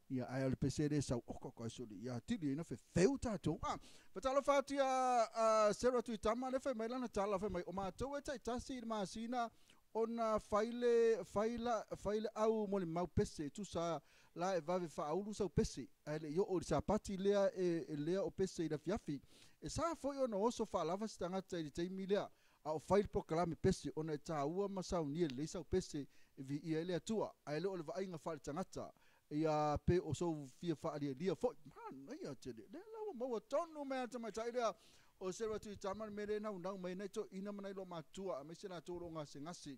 Ia, ae o le pese lea e sau, oka oka e soli, ia atili ai na fefeu tatou. A, fatalofa atu ia Sarah Tuitama, lea fai mai lana tala, fai mai, o matou e taitasi i le masina ona fai le, fai la, fai le au molimau pese, e tusa la e vave faaulu sau pese, ae le i oo i le Sapati lea e lea o pese i le afiafi. E sa foi ona oso faalava se tagata i le taimi lea, a o fai le polokalame pese, ona e taua ma saunia lelei sau pese e viia ai le Atua, ae le o le vaaiga faaletagata. Ia pe o sou fia faalialia foi. Manaia tele. Lea la ua maua tonu mai a le tamaitai lea o Sarah Tuitama le mea lea e naunau mai ai nai toeaiina ma nai lomatua aemaise latou o lo o gasegase.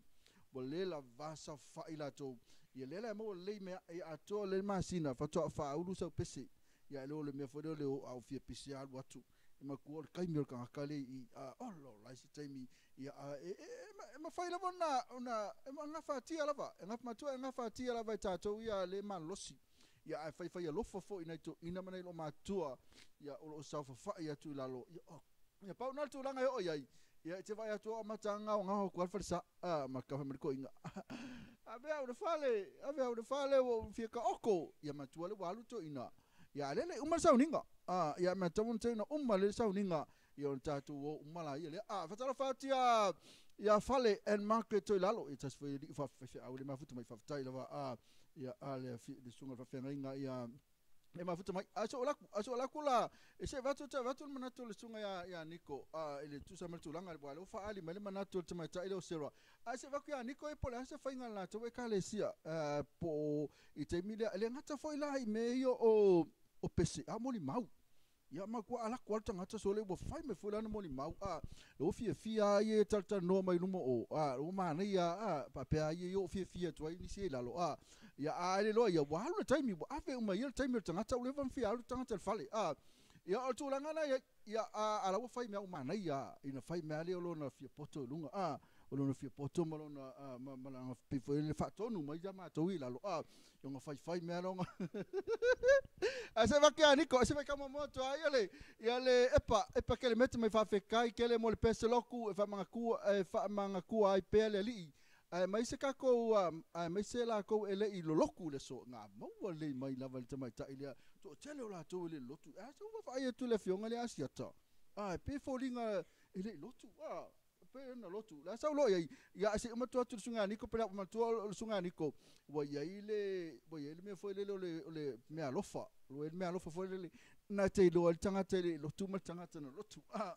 Ua le lava saofai latou. Ia lea la e maua lelei mea ia atoa lelei le masina faatoa faaulu sau pese. Ia ae le o le mea foi lea o le o a ou fia pese alu atu. E matua o le taimi o le tagata lea i a ola ola ai se taimi ia a e e e mafai lava ona ona e gafatia lava e matua e gafatia lava e tatou ia le malolosi ia ae faifai alofa foi i nai toeaiina ma nai loomatutua ia o lo o saofafai atu i lalo ia ia pau na le tulaga e oo i ai ia e te vaai atu o amata gaogao atu lava le falesa a ma ka fai mai le toeaina ave au i le fale ave au i le fale ua ou fia taoto ia matua le ua alu le toeaina Ia a lele uma le sauniga. A, ia mea tatau ona tau ina uma lele sauniga, ia ona tatou o uma laia lea. A, faatalofa atu ia, ia Fale and Margaret Toilalo, ia tasi foi alii faifeau le mafuta mai, faafetai lava a, ia a le le susuga i le faafeagaiga ia le mafuta mai. A so o laku, a so o laku la, e se avatu te avatu le manatu o le susuga ia, ia Niko, a, i le tusa ma le tulaga, aua o lea ua faaali mai le manatu o le tamaitai lea o Sarah. Ae se avatu ia Niko e po o le a se faiga a le latou ekalesia, po o i taimi lea, e le gata foi la i mea ia o, o pese, a o molimau. Ia matua alako lava le tagata sole ua fai mai foi lana molimau, a, ua fiafia lava ia e talatalanoa mai luma o, a, ua manaia a, faapea lava ia ia oo fiafia atu ai nisi ia i lalo, a, ia, a le iloa ia, ua alu le taimi, ua ave uma ia le taimi o le tagata, ua leva ona fia alu le tagata i le fale, a, ia, o le tulaga lena e i ai. Ia, a, a la ua fai mea ua manaia, a, ina fai mea lea o lona fia poto i luga, a, o lona fia poto ma lona, a, ma, ma lana pei foi le faatonu mai ia matou i lalo, a, i ona faifai mea lea ona Ae se vake a Niko, se vai mo atu ai ia le, ia le epa, epa kele mete mai faafetai tele mo le pese loku e faamagatua, e faamagatua ai pea le alii. Aemaise tatou, aemaise latou e le i lolotu i le aso, na maua lelei mai lava e le tamaitai lea, toatele o latou e le i lolotu. E a sau vaavaai atu i le afioga lea Asiata, a, e pei e foliga e le i lotu, a, e pei ona lotu. Le a sau loa i ai, ia, ae se i uma atu atu le susuga ia Niko, pe le a manatua o le susuga ia Niko, ua i ai le, ua i ai le mea foi lele o le, o le meaalofa, ua i ai le meaalofa foi lele, na te iloa ai le tagata e le i lotu ma le tagata na lotu. A,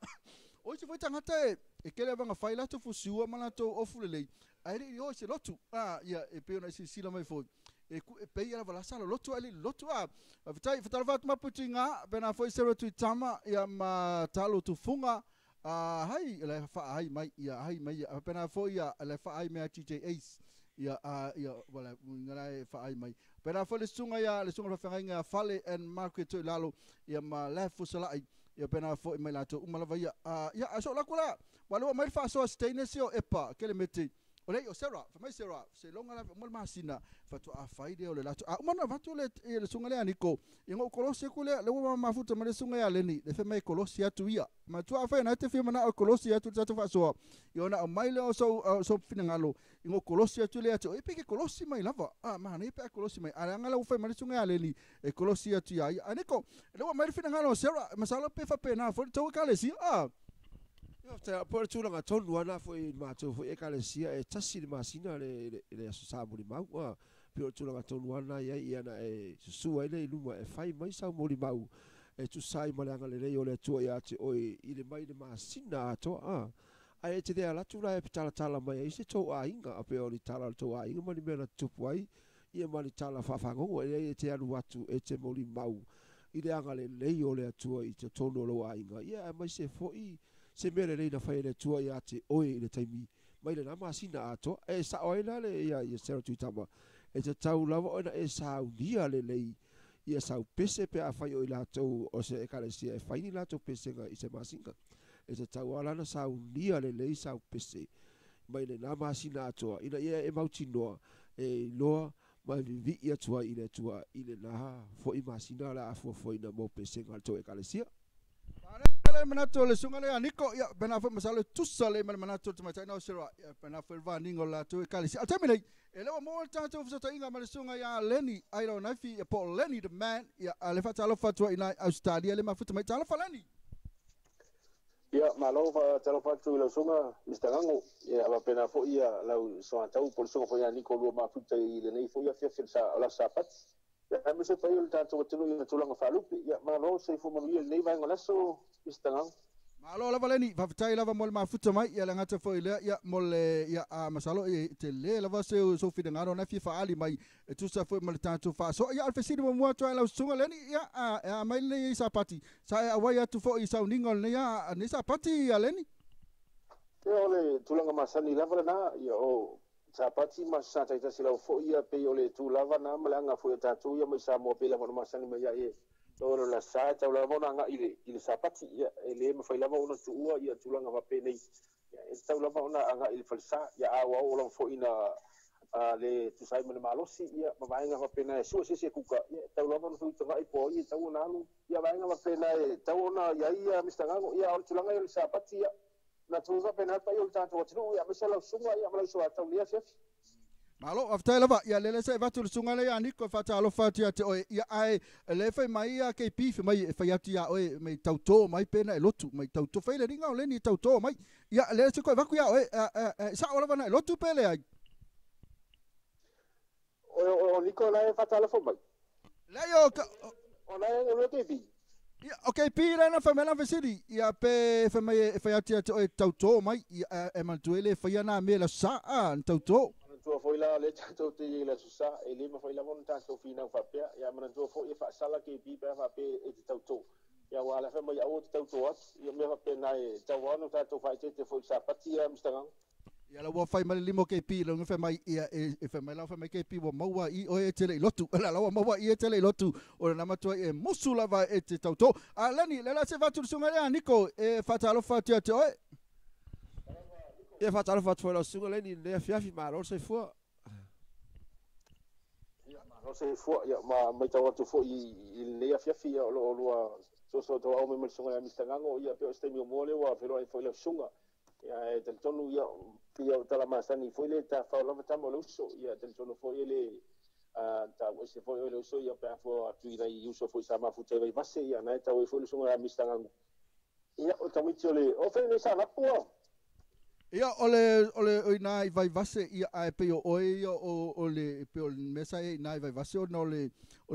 o isi foi tagata e, e tele lava ina fai latou fusiua ma latou ofu lelei, ae le i o i se lotu. A, ia, e pei ona e silasila mai foi, e, e pei lava la sa lolotu ae le i lolotu. A, faafetai, faatalofa atu Mapu Tuiga, pena foi Sarah Tuitama, ia ma Talo Tufuga, a, hai, la e faahai mai, ia, hai mai, ia, pena foi ia, la e faahai mai a TJ Ace, ia, a, ia, wala, uiga la e faahai mai. Pena foi le susuga ia, le susuga o le faafeagaiga ia Fale and Margaret Toilalo, ia ma Laf Fusalai, Ia pena foi mai latou uma lava ia. A, ia, a so laku la, ua lea ua aumai le faasoa stainless ia o epa, kele mete, O le o Sarah, fa mai Sarah, se longa la mo masina, fa to a fai le o le lato. A uma na vatu le le sunga le aniko. I ngo kolosi ku le le wa mafuta ma le sunga ya leni, le fe mai kolosi atu ia. Ma tu a fai na te fi mana o kolosi atu tatu fa soa. I ona o mai le o so finangalo. I ngo kolosi atu le atu. E pe ke kolosi mai lava. A ma ne pe kolosi mai. Ala ngala u fai ma le sunga ya leni, e kolosi atu ia. Aniko, le wa mai finangalo Sarah, masalo pe fa pe na fo to ka le si. A Ia te po le tulaga tonu ana foi matou foi ekalesia e tasi le masina le aso sa molimau a pe o le tulaga tonu ana ia ia na e susua ai le i luma e fai mai sau molimau e tusa ai ma le agalelei o le Atua ia te oe i le mai le masina atoa a ae te le alatu la e talatala mai ai se tou aiga a pe o le tala o le tou aiga ma le mea na tupu ai ia ma le tala faafagogo e leai e te alu atu e te molimau i le agalelei o le Atua i totonu o lou aiga ia ae mai se foi se mea lelei na fai e le Atua ia te oe i le taimi mai lena masina atoa e sao ai la le ia ia Sarah Tuitama e tatau lava ona e saunia lelei ia sau pese pe a fai o i latou o se ekalesia e fai ni latou pesega i se masina e tatau lava na saunia lelei sau pese mai lena masina atoa ina ia e mautinoa e iloa ma e vivii atu ai i le Atua i lena foi masina la afuafuaina mo pesega a le tou ekalesia. Le manato le sunga le aniko ia pena foi masalo tusa le manato te matai na sera ia pena foi vaningo la tu ekalesia. A temi nei e le mo le tatou fesootaiga ma le susuga ia Lenny ai lo naifi ia po Lenny the man ia a le faatalofa atu ai i Australia le mafuta mai talofa Lenny. Ia malo faatalofa atu i lau susuga Mr Gago ia faapena foi ia lau soatau po o le susuga foi ia Niko lua mafuta i lenei foi afiafi o le aso Sapati. Ia aemaise paia o le tatou atunuu i ona tulaga faalupe. Ia malo soifua manuia i lenei vaega o le aso Mr Gago. Malo lava Lenny, faafetai lava mo le mafuta mai ia le gata foi lea ia mo le ia a masalo e te le lava se so finagalo na fia faali mai e tusa foi ma le tatou faasoa. Ia o le fesili muamua atu ai lau susuga Lenny ia a mai lenei Sapati sa e auai atu foi i sauniga o lenei a nei Sapati ia Lenny. Ia o le tulaga masani lava lena ia o Sapati ma sa taitasi lau foi ia pei o le tulaga na ma le aga foi o tatou ia mai Samoa pei lava ona masani mai ai e o le sa tau lava ona agai i le Sapati ia e le mafai lava ona tuua ia tulaga faapenei ia e tau lava ona agai i le falesa ia a ua oo lava foi ina le tusa ai ma le malosi ia ma vaega faapena e sua se isi e kuka ia e tau lava ona feutagai po o ai e tau ona alu ia vaega faapena e tau ona iai ia Mr Gago ia o le tulaga ia o le Sapati ia na tu faapena le paia o le tatou atunuu ia aemaise lau susuga ia ma lau soatau lenei afiafi. Malo, faafetai lava. Ia lele se vatu le susuga le ia Niko e faatalofa atu ia te oe. Ia ae le fai mai ia KP fai mai e fai atu ia oe mai tautō mai pena e lotu mai tautō fai le ringa o Lenny tautō mai. Ia le se koe vaku ia oe sao lava na e lotu pe le ai. O Niko la e faatalofa mai. Le o o la e o KP. Ia o KP la na fai mai la fesili. Ia pe fai mai e fai atu ia te oe tautō mai. Ia e manatua le fai ana me la sa a tautō. Manatua foi la le tatou te i le aso sa e le mafai lava ona tatou finau faapea ia manatua foi e faasala KP pe a faapea e te tautō. Ia ua ala fai mai aua te tautō atu ia mea faapena e tau ana tatou faaeteete foi i Sapati ia Mr Gago. Ia la ua fai mai le lima o KP le fai mai ia e fai mai la fai mai KP ua maua i oe e tele i lotu. La la ua maua i e tele i lotu o le nama tua e musu lava e te tautō. A Lenny le la se vatu le susuga ia Niko e faatalofa atu ia te oe. Ia faatalofa atu foi lau susuga Lenny lenei afiafi malo le soifua. Ia malo soifua ia ma maitau atu foi i lenei afiafi ia o loo lua sosoa tauaao mai ma le susuga ia Mr Gago ia pe o se taimi o mua lea ua feloai foi lau susuga. Ia e talitonu ia pia o tala masani foi le tafao lava tama o le uso ia talitonu foi e le tau ese foi o le uso ia pe a fua atu i nai uso foi sa mafuta i Vaivase ia na e tau ai foi le susuga ia Mr Gago. Ia o tamaiti o le o fai nei sa lapua. Ia o le o ina i Vaivase ia ae pei o oe ia o le pe o le mea sa i ina i Vaivase ona o le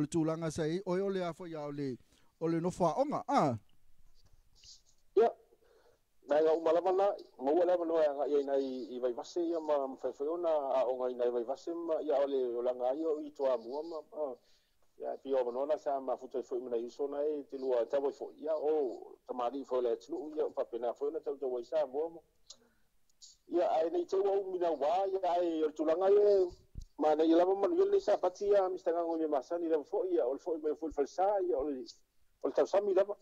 tulaga sa i oe o le a foi ia o le nofo aoga a. Ia vaega uma lava na maua le avanoa e agai ai nai i Vaivase ia ma mafai foi ona aoga i nai Vaivase ma ia o le olaga ai o i Toamua ma ia pei o avanoa na sa mafuta ai foi ma nai uso na e te lua tau ai foi ia o tamalii foi o le atunuu ia faapena foi ona tautau ai Samoa ma ia ae nei te ua umi naua ia ae o le tulaga ia manaia lava manuia lenei Sapati ia Mr Gago i mea masani lava foi ia o le foi mai foi le falesa ia o le tausami lava.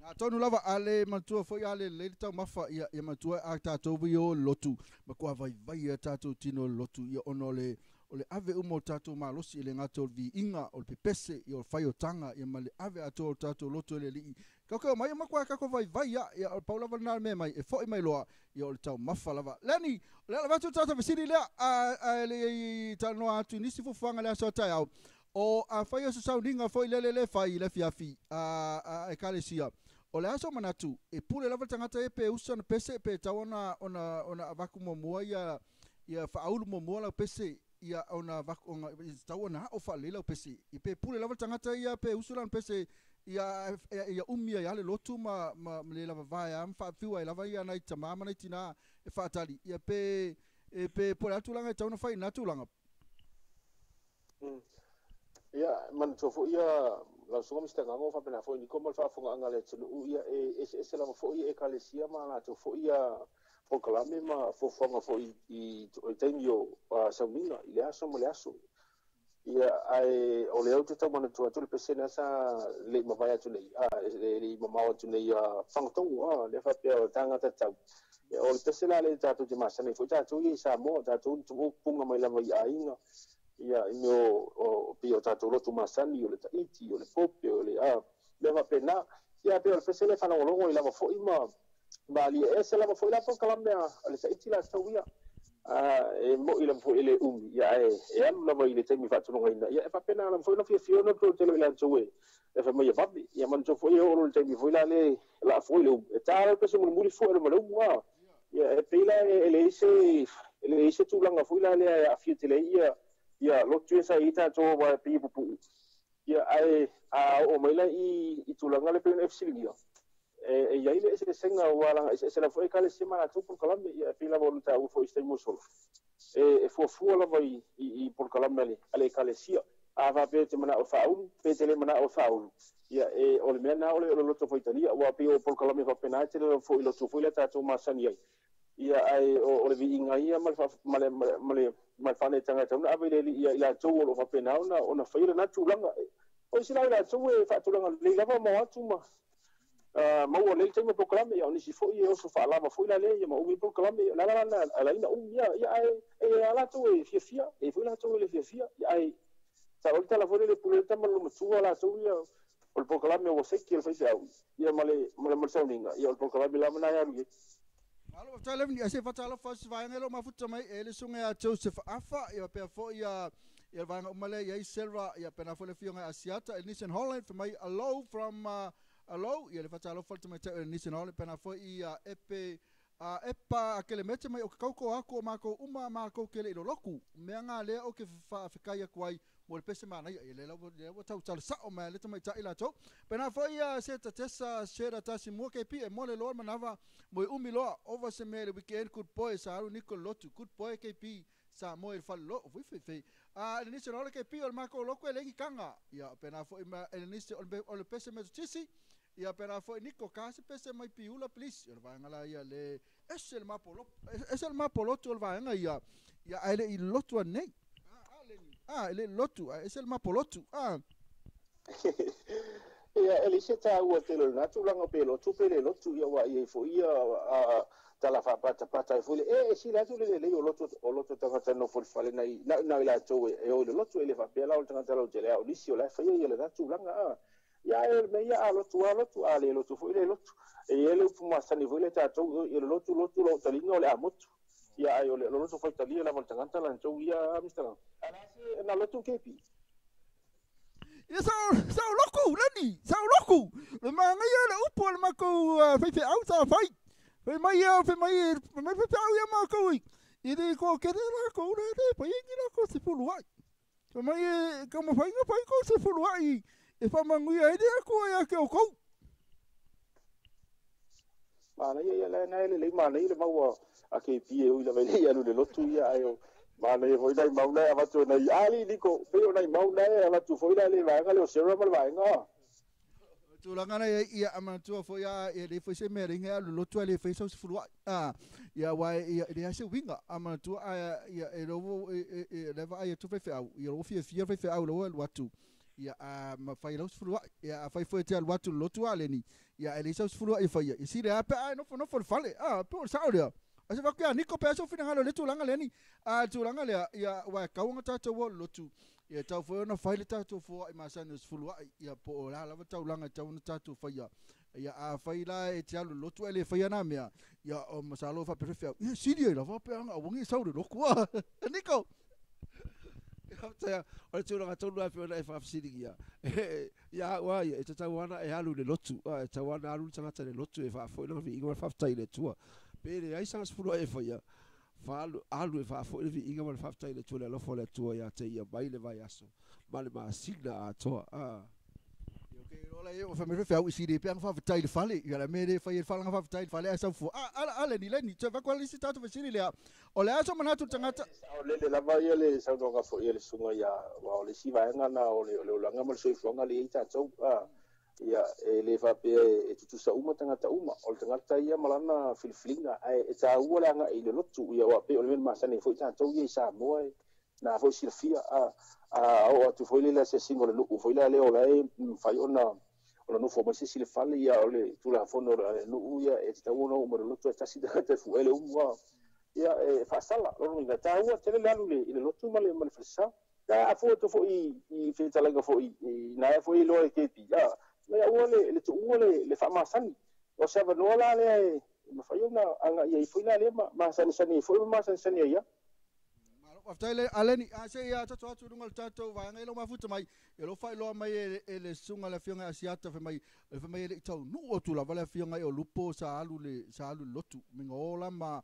Atonu lava a le manatua foi a lelei le taumafa ia ia manatua a tatou vai o le lotu matua vaivai a tatou tino o le lotu ia ona o le ave uma o tatou malosi i le gata o le viiga o le pepese ia o le faiotaga ia ma le ave atoa o tatou lotu e le Alii kaukau mai matua kako vaivai ia ia o pau lava lena le mea mai e fo'i mai loa ia o le taumafa lava leni o le ala avatu tatou fesili lea a le talanoa atu i nisi fuafuaga le aso a taeao o afai o se sauniga foi lele le fai i le afiafi a ekalesia o le aso manatu e pule lava le tagata e pe usa na pese pe tau ona avaku muamua ia ia faaulu muamua lau pese ia ona avaku ona tau ona ao faalelei lau pese i pe pule lava le tagata ia pe usu lana pese ia ia umi ai le lotu ma le lava vae a ma faafiu ai lava ia nai tamā ma nai tinā e faatali ia pe e pe po le a tulaga e tau ona fai i na tulaga. Ia, manatua foi ia lau susuga Mr. Gago faapena foi Niko ma le faafofogaaga a le atunuu ia e eseese lava foi ekalesia ma latou foi ia polokalame ma fuafuaga foi i taimi o sauniga i le aso ma le aso. Ia, ae o lea ou te tau manatua atu le pese lea sa le i mavae atu nei, le i mamao atu nei Fagatonu, lea faapea o tagata tau. Ia, o le pese la lea tatou te masani ai foi tatou ia i Samoa, tatou tuupuga mai lava i aiga, ia i mea o pei o tatou lotu masani, o le Taiti, o le Pope, o le mea faapena. Ia pei o le pese lea e faalogologo ai lava foi ma malie ese lava foi la polokalame a le Taiti latou ia. E moi lava foi e le umi, ia ae e alu lava i le taimi faatulagaina. Ia e faapena lava foi ona fiafia ona tele i latou e fai mai e vave. Ia manatua foi e oo loa i le taimi foi la le la foi le umu. E ta le pese mulimuli fue le ma le umu a. Ia e pei la e leai se tulaga foi la lea e aafia tele ai ia lotu ia sa i ai tatou aua e pei e pupuu. Ia ae a oo mai la i tulaga le pei ona e fesiligia, e i ai le eseesega ua laga eseese lava foi ekalesia ma latou polokalame. Ia e pei lava ona taua foi i se taimi ua sola. E fuafua lava i polokalame a le ekalesia. A faapea e te manao e faaulu, pe te le manao e faaulu. Ia e o le mea na o le loto faitalia aua pei o polokalame faapena e tele lava foi i lotu foi lea tatou masani ai. Ia ae o le viiga ia ma le faaneetaga e tatau ona ave i le Alii ia i latou o lo o faapena ona faia lena tulaga. O isi la i latou e faatulaga lelei lava ma o atu ma maua lelei taimi o polokalame, ia o nisi foi e oso faalava foi la lea ia ma umi polokalame. O le ala la ala ai na umi ia, ia ae e a latou e fiafia, e foi latou e le fiafia. Ia ae sa o le tala foi lele pule le tama le matua latou ia o le polokalame ua seki e le faifeau ia ma le sauniga ia o le polokalame lava na e alu i ai. Malo faafetai Leveni, ae se faatalofa se vaega e lo mafuta mai e le susuga ia Joseph Afa ia pea foi ia ia le vaega uma lea i ai Sarah ia pena foi le afioga ia Asiata e Nissan Holland fai mai hello from hello ia le faatalofa le tamaitai o le Nissan Holland pena foi ia Epe epa a kelemete mai o ke kauko aku o mākou uma mākou ke le i loloku mea ngā lea o ke faafekai aku ai mo le pese manaia ia le lau le ua tau tala sao mai le tamaitai latou pena foi ia se tatesa se tasi mua ke pi e mo le loa manawa mo e umi loa ova se mea le weekend. Good boy sa alu niko lotu. Good boy KP sa mo e fale lo fui fui fui a le nisi o le KP o le mākou loko e lengi kanga ia pena foi ma e le nisi o le pese me tisi ia pena foi niko ka se pese mai piula please o le vaega la ia le ese le mapo ese le mapo lotu o le vaega ia ia ai le i lotu anei a le lotu ese le mapo lotu a. Ia, e le se taua tele o lena tulaga pe lotu pe le lotu ia ua i ai foi ia tala faapatapata ai foi le e sila atu le lelei o lotu tagata nofo i le fale nai latou e o i le lotu e le faapea la o le tagata lautele a o nisi o la e faia ia lena tulaga a. Ia e o le mea ia a lotu a lotu a le lotu foi le lotu. E i ai le upu masani foi le tatou ia le lotu lotu lou taliga o le amotu. Ia ai o le lotu faitalia lava o le tagata latou ia Mr. Lang. Ala se na lotu KP. Ia sa loku lani sa loku le manaia le upu o le makou faifeau sa fai fai mai ia fai mai faifeau ia makou i le ko ke le la ko le le pai ni la ko se fulu ai fai mai e ka ma fai fai ko se fulu ai e fa manguia ai le ko ia ke o kou. Manaia ia la na le le manaia le maua a KP e ui lava i le alu le lotu ia ai o manaia foi nai mau na e avatu nai ali niko pe o nai mau na e avatu foi la le vaega le o Sarah ma le vaega. Tulaga na ia amanatua foi a e le foi se mea le alu lotu a le fai sau se fulu ai a ia wa ia le se winga amanatua a ia e lo e le va ai tu faifeau ia lo fiafia faifeau lo alu atu. Ia a ma fai lau sefulu ai. Ia a fai foi te alu atu le lotu a leni. Ia e le sau sefulu ai fai. Ia sile a pe ai nofo nofo le fale. A pe o le sao lea. A se vaku ia Niko pe aso finagalo le tulaga leni. A tulaga lea ia ua kau nga tatou o lotu. Ia tau foi ona fai le tatou foai masani o sefulu ai. Ia po o la lava taulaga e tau ona tatou faia. Ia a fai la e te alu lotu e le fai ana mea. Ia o masalo fa pe fe. Ia sili ai lava pe anga awangi sau le loku a. Niko. Ia o le tulaga tonu a pe ona e faafesiligia ia ua ia e tatau ana e alu le lotu e tatau ana alu le tagata le lotu e faafo'i lona viiga ma le faafetai i le Atua pe leai sana sefulu ai e faia faalu alu e faafo'i le viiga ma le faafetai i le Atua le alofa o le Atua ia te ia mai le vaiaso ma le masina atoa a. Ola e o fa me fe au isi le pe anga faafetai le fale. Ia la me le fai le fale anga faafetai le fale a sau fu. A ala ala ni le ni te va kwa lisi tatou fesili lea. O le aso manatu tagata. O le lava ia le saunoaga foi ia le susuga ia ua o le isi vaega na o le olaga ma le soifuaga le i ai tatou ia e le faapea e tutusa uma tagata uma o le tagata ia ma lana filifiliga ae e taua le agai i le lotu ia ua pei o le mea masani foi tatou ia i Samoa e na foi silafia a o atu foi le asiasiga o le nuu foi lea lea o la e mafai ona nofo mai se isi le fale ia o le tulafono o le nuu ia e tatau ona oo mai le lotu e tasi tagata e fu'e le umu ia e faasala lona uiga taua tele le alu i le lotu ma le falesa ia afua atu foi i fetalaiga foi i na foi iloa e kepi ia ua le tuua le faamasani o se avanoa la lea e mafai ona aga'i ai foi la lea masanisani ai foi ma masanisani ai ia. Faafetai le aleni a se ia tatou atu lunga le tatou vaega i lo mafuta mai e lo faailoa mai e le susuga le afioga Asiata fai mai e le i taunuu atu lava le afioga i o Lupo sa alu le lotu minga ola ma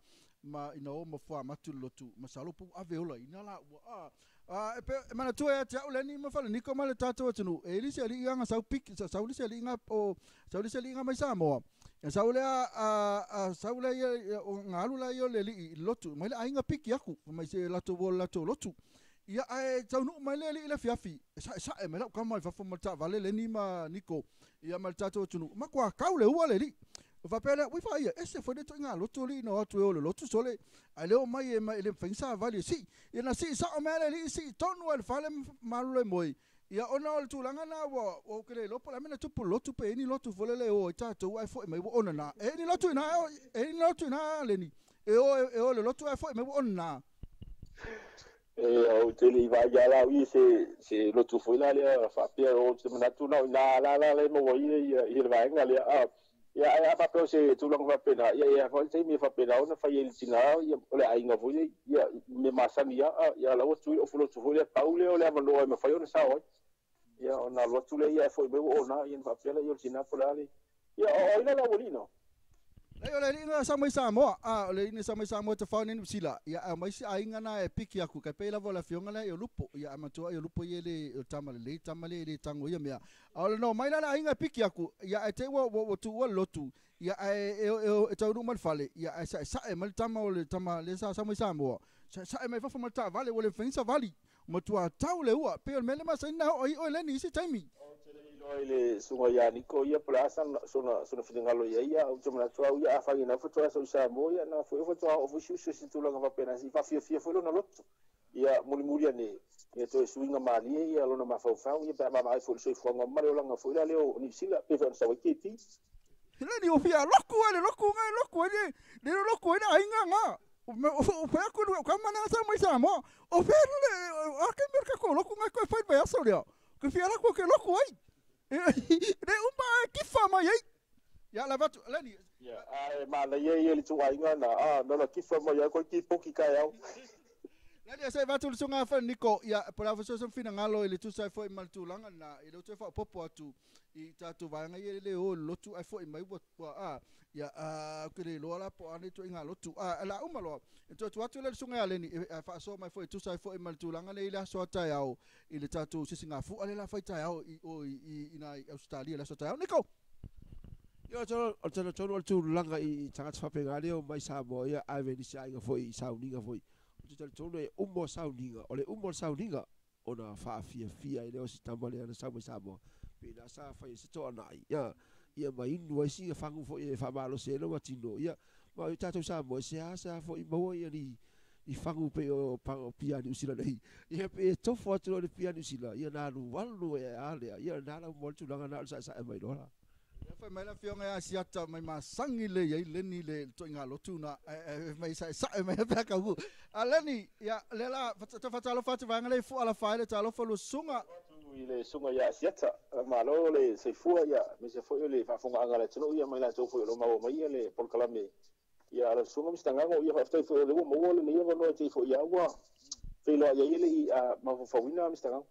ina o ma fuamatu le lotu masalo pu ave ola ina la ua a e manatua ia te au leni ma fale Niko ma le tatou atunuu e lisi ali'i anga sau piki sau lisi ali'i nga o sau lisi ali'i nga mai Samoa. Ia sau lea a sau lea ia o ngalu la ia le ali'i lotu mai le aiga piki aku mai se latou o latou lotu. Ia ae taunuu mai le ali'i le afiafi e sa'e mai lau kama i fafo ma le taavale leni ma Niko ia ma le tatou atunuu ma kua kau le ua le ali'i. O faapea lea ui faia ese foi le toʻiga lotu ali'i na o atu e o le lotu sole ae leo mai e mai le mafai savali e si'i ia na si'i sa'o mai le ali'i si'i tonu ai le fale malu le moe. Ia ona o le tulaga na ua ou ke le iloa po o le a mea na tupu lotu pe ini lotu foi lele o ai tatou ae fo'i mai ua ona na e ini lotu ina e ini lotu ina leni e o le lotu ae fo'i mai ua ona na. E au te le i vaai ala i se lotu foi la lea faapea o te manatu na ina la la le maua ia i le vaega lea ia ae a faapea o se tulaga faapena ia ia foi taimi faapena ona fai ai le tina ia o le aiga foi ia me masani ia ia lau atu i o fulotu foi lea pau lea o le avanoa e mafai ona sao ai ia ona alu atu lea ia foi mai ua ona ia na faapea lea ia o le tina po o le a le ia o ai la la ualii no. Lei o le alii na sa mai Samoa a o le alii sa mai Samoa te whao nini sila ia a mai si aiga na e piki aku kai pei lava o le afioga lea i o Lupo ia a matua i o Lupo ia le o tama lelei tama le le tango ia mea a o le no mai la le aiga e piki aku ia e te ua tuua le lotu ia e e taunuu mai le fale ia e sa'e mai le tama o le tama le sa mai Samoa sa'e mai fafo ma le taavale ua le mafai sa vali matua tau le ua pei o le mea le masani na oo ai oe leni i se taimi. I le susuga ia Niko ia po o le a sona finagalo i ai ia ou te manatu au ia afai ina faatoa sau i Samoa ia na foi faatoa oo foi si uso i se tulaga faapena si faafiafia foi lona lotu ia mulimuli ane ia toe suiga malie ia lona mafaufau ia pe a vaavaai foi i le soifuaga ma le olaga foi la lea o Niu Sila pe foi ona sau ai kepi. Leni o fia loku ai le loku ngai loku ai le loku ai le aiga nga o fea ku o ka mana sa mai Samoa o fea le a ke mea ka ko loku ngai koe fai mai aso lea ke fia loku ke loku ai le uma kifa mai ai ia la vatu leni ia ae manaia ia le tuaiga na a na la kifa mai ai koe ki poki kai au. Leni se vatu le susuga fa Niko ia po la so so finagalo i le tusa foi ma le tulaga na i le toe faapopo atu i tatou vaega ia le o lotu ai foi mai ua a ia a ke le iloa la po ane toʻiga lotu a la uma loa e toe atu atu le susuga ia leni e faasoa mai foi tusa ai foi ma le tulaga le i le aso taeao i le tatou sisigafu'a le la fai taeao i o i nai Australia le aso taeao Niko. Ia o le tonu o le tulaga i tagata faapena lea o mai Samoa ia ae venisi aiga foi i sauniga foi. O te talitonu e uma o sauniga o le uma o le sauniga ona faafiafia ai lea o si tama lea na sau mai Samoa. Pe na sa fai se toanai ia ia mainu ai siga fagu foi e faamalosi ai lona tino ia ma o tatou Samoa se a sa foi maua ia ni i fagu pe o pa pia ni usila nei ia pe tofo atu le pia ni usila ia na alu alu e ale ia na la mo tulaga na sa sa e mai lola. Ia fai mai la fionga ia siata mai masangi le ia leni le toinga lotu na mai sa sa mai pe ka hu. A leni ia le la fatalo fatu vanga le fu ala fai le talo fa lu sunga i le sunga ia siata malo le seifua ia me se foi le faafofoga aga le tino ia mai la tau foi lo maua mai ia le polokalame ia ala sunga mistangago ia faafetai foi le ua maua le ia vanoa te foi ia ua feiloa ia ia le i mafofauina mistangago.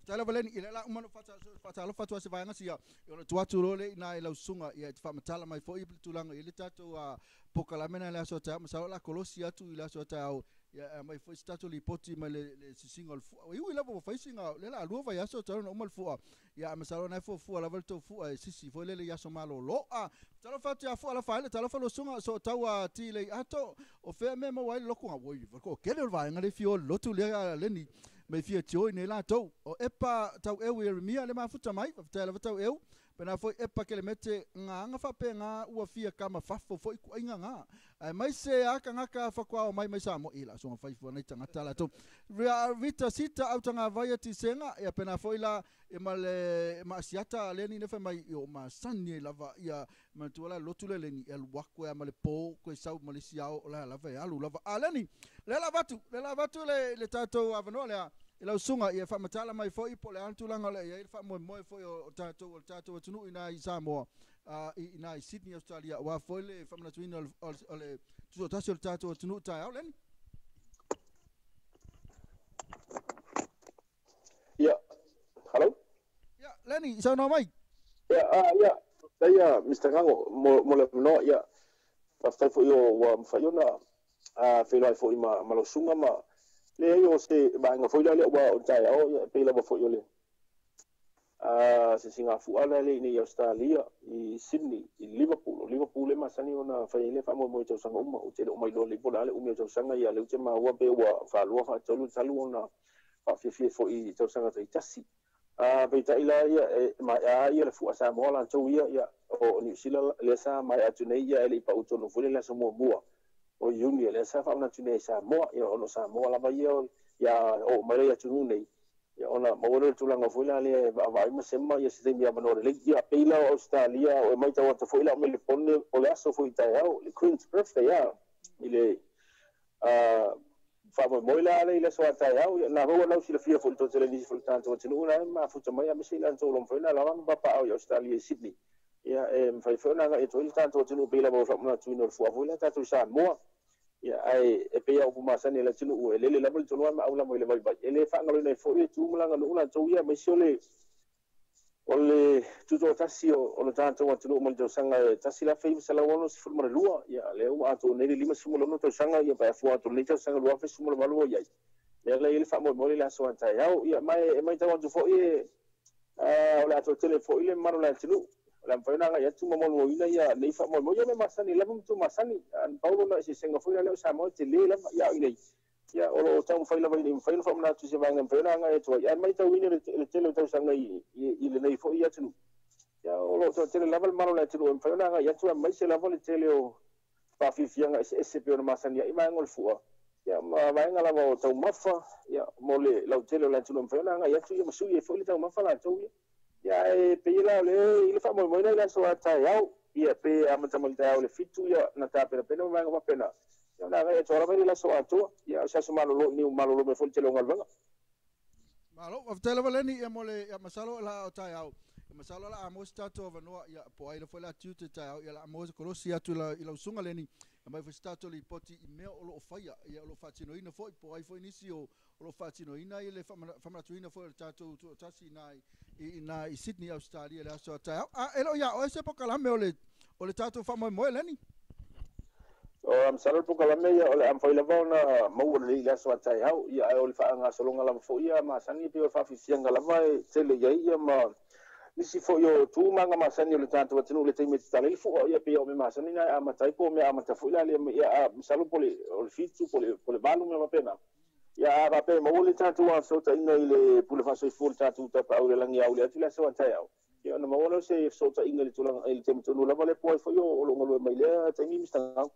Tala valeni ile la umano fata fata lo fatu se vaanga sia yo tu atu lo le ina ila sunga ia te faamatala mai foi tulanga ile tatou a pokalame na le aso ta masalo la kolosi atu ila aso ta ia mai foi tatou lipoti mai le sisinga o le fua iu ila fo faisinga le la lua vai aso ta no uma le fua ia masalo na fo fua la valto fua sisi foi le le aso malo lo a tala fatu ia fua la fai le tala fo sunga so tau a ti le ato o fe me mo wai loku nga woi ko kele vaanga le fio lotu le leni me fia tio nei la tau o epa tau eu Jeremia le mafuta mai tala tau eu pena foi epa ke le mete nga nga fa pe nga ua fia kama fafo foi ku inga nga ai mai se aka ngaka fa kwa mai mai sa mo ila so fai fo nei tanga tala to Rita sita au tanga vai ti senga ia pena foi la e male ma siata le ni ne fa mai o ma sani lava ia ma tu la lotu le ni el wako ya male po ko sau Malaysia o la lava alu lava aleni le la vatu le tatou avanoa le ila sunga ia faamatala mai foi po le antulanga le ia fa mo foi o tatou atunu ina i Samoa ina i Sydney Australia wa foi le faamanatuina o le tuso tasi o le tatou atunu taeao leni. Ia hello ia leni sau no mai ia ia ia Mr Gango mo le no ia faafetai foi o ua mafai ona feiloai foi ma lo sunga ma le ai o se vaega foi lea ua o taeao ia pei lava foi o le se singa fuala le nei Australia i Sydney i Liverpool o Liverpool e masani ona fai le faamoemoe tausaga uma o te le o mai loa le po le umi o tausaga ia le te maua pe ua faalua faatolu talu ona faafiafia foi i tausaga taitasi peitai la ia e maea ia le fua Samoa latou ia ia o New Zealand le sa mai atu nei ia e le i pau tonu foi le aso muamua o Iuni le sa faamanatu nei Samoa ia ona Samoa lava ia ia o mai le atunuu nei ia ona maua le tulaga foi la le vaavaai ma sema ia se taimi avanoa lelei ia pei la o Australia o e mai tau atu foi la o Melipone o le aso foi taeao le Queen's birthday ia i le faamoemoe la le i le aso a taeao ia na maua lau silafia foi le totele nisi foi le tatou atunuu la e mafuta mai aemaise i latou lo mafai ona alaga ma papaao i Australia i Sydney ia e mafai foi ona agai atu ai le tatou atunuu pei lava o faamanatuina o le fua foi la tatou Samoa ia ai e pei au masani le atunuu e lele lava le tonu ma au lava i le vaivai e le faagaloina ai foi e tu ma laganuu latou ia aemaise o le tutoatasi o le tatou atunuu ma le tausaga e 1962 ia lea ua atoa nei le 56 tausaga ia pa afua atu nei tausaga 2018 ia lea la i le faamoemoe le aso a taeao ia mai e matau atu foi o le atoa tele foi le mamalu o le atunuu o le mafai ona agai atu ma maluaina ia nei faamoemoe ia me masani lava ma tu masani an paulo na eseesega foi la lea o Samoa tele lava ia au i nei ia o loo taumafai lava ina mafai ona faamanatu se vaega mafai ona agai atu ai ae matauina le tele o tausaga i lenei foi atunuu ia o loo toatele lava le mamalu o le atunuu e mafai ona agai atu aemaise lava le tele o faafiafiaga eseese pei ona masani ai vaega o le fua ia ma vaega lava o taumafa ia mo le lautele o le atunuu e mafai ona agai atu ia ma sui ai foi le taumafa latou ia ia e pei la le i le faamoemoe le aso a taeao ia pe amata mai le taeao le 7 ia na tapenapena ma vaega faapena ia ona agai atu lava i le aso atoa ia o se aso malolo ni malolo mai foi le tele o galuega. Malo faafetai lava leni ia mo le ia masalo la o taeao masalo la amo se tatou avanoa ia po ai le foi la tiute taeao ia la amo se kolosi atu la i lau sunga leni mai foi se tatou lipoti i mea o loo faia ia o loo faatinoina foi po ai foi nisi o loo faatinoina i le faamanatuina foi o le tatou tuatasi ina i Sydney Australia le aso taeao a e loo ia o se pokalame o le tatou faamoemoe leni. O masalo le pokalame ia o le a mafai lava ona maua lelei i le aso a taeao ia ae o le faagasologa lava foi ia masani pei o le faafiafiaga lava e tele i ai ia ma nisi foi o tu maga masani o le tatou atunuu le taimi e tatala ai le fua ia pei o mea masani na e amata ai po o mea amata foi la lea ia masalo po o le 7 po o le 8 mea faapena ia a faapea maua le tatou fesootaiga i le pule faasoifua le tatou tapaau i le lagi auli atu le aso a taeao ia ona maua lea o se fesootaiga i le tulaga i le taimi tonu lava lea po ai foi o loo galue mai lea taimi Mr Gau.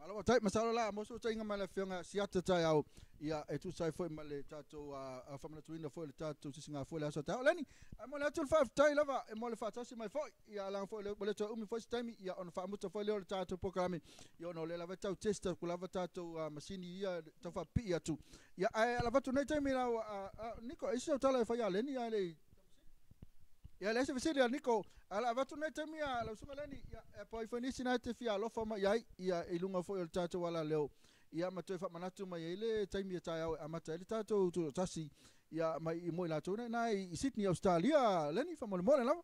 Malo tai masalo la mo so tainga ma le afioga siata taeao ia e tusa ai foi ma le tatou faamanatuina foi le tatou sisigafua le aso taeao leni ae mo le atu le faafetai lava e mo le faatasi mai foi ia laga foi le toe umi foi se taimi ia ona faamuta foi lea o le tatou polokalame ia ona o lea lava e tau test atu lava tatou masini ia tau faapipii atu ia ae lava atu nei taimi lau Niko e isi sau tala e fai ia Leni ae le ia le ese fesili a Niko ala avatu nei taimi a lau susuga Leni ia e po ai foi nisi na te fia alofa mai ai ia i luga foi o le tatou ala leo ia ma toe faamanatu mai ai le taimi e taeao e amata ai le tatou tutoatasi ia mai i mo i latou na i Sydney Australia Leni faamolemole lava.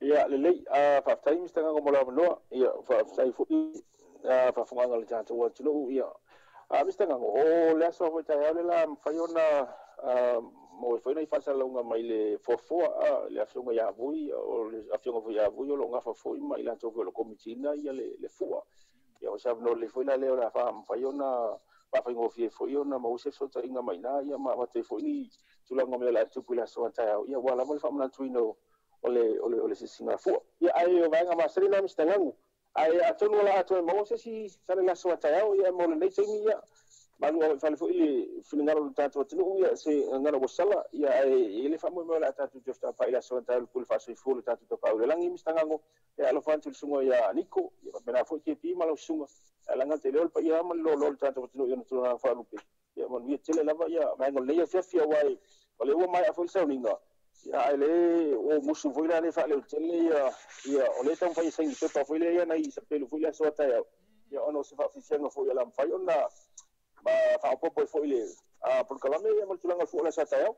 Ia lelei faafetai Mr. Gago mo le avanoa ia faafetai foi faafofogaaga le tatou atunuu ia Mr. Gago o le aso foi taeao le la mafai ona mo foi nei faasalalauga mai le foafoa le afioga ia Vui o le afioga foi ia Vui o lo o gafa foi ma i latou foi o le komiti ia le fua ia o se avanoa lelei foi la lea o le a mafai ona faafaigofie foi ona maua se fesootaiga mai ina ia ma avatu ai foi ni tulaga o mea o le a tupu i le aso a taeao ia ua lava le faamanatuina o le sisigafua ia ae o vaega masani na Mr. Gago ae atonu o la atoa e maua se isi sale le aso a taeao ia mo lenei taimi ia malu au fale foi le finagalo o le tatou atunuu ia se gagana ua sala ia ae e le faamoemoe o le a tatou toe fetapaai le aso a taeao le pule faasoifua le tatou tapaau i le lagi Mr. Gago ia alofa atu le susuga ia Niko ia faapena foi KP ma lau susuga laga te leo le paia ma le lolo o le tatou atunuu i ona tulaga faalupe ia manuia tele lava ia vaega o lenei afiafi aua o lea ua maea foi le sauniga ia ae le o musu foi la le faaleotele ia ia o lea taumafai e saini pepa foi lea ia nai sapelu foi le aso a taeao ia ona o se faafiafiaga foi o le a mafai ona faaopoopo ai foi le polokalame ia ma le tulaga o le fua o le aso a taeao.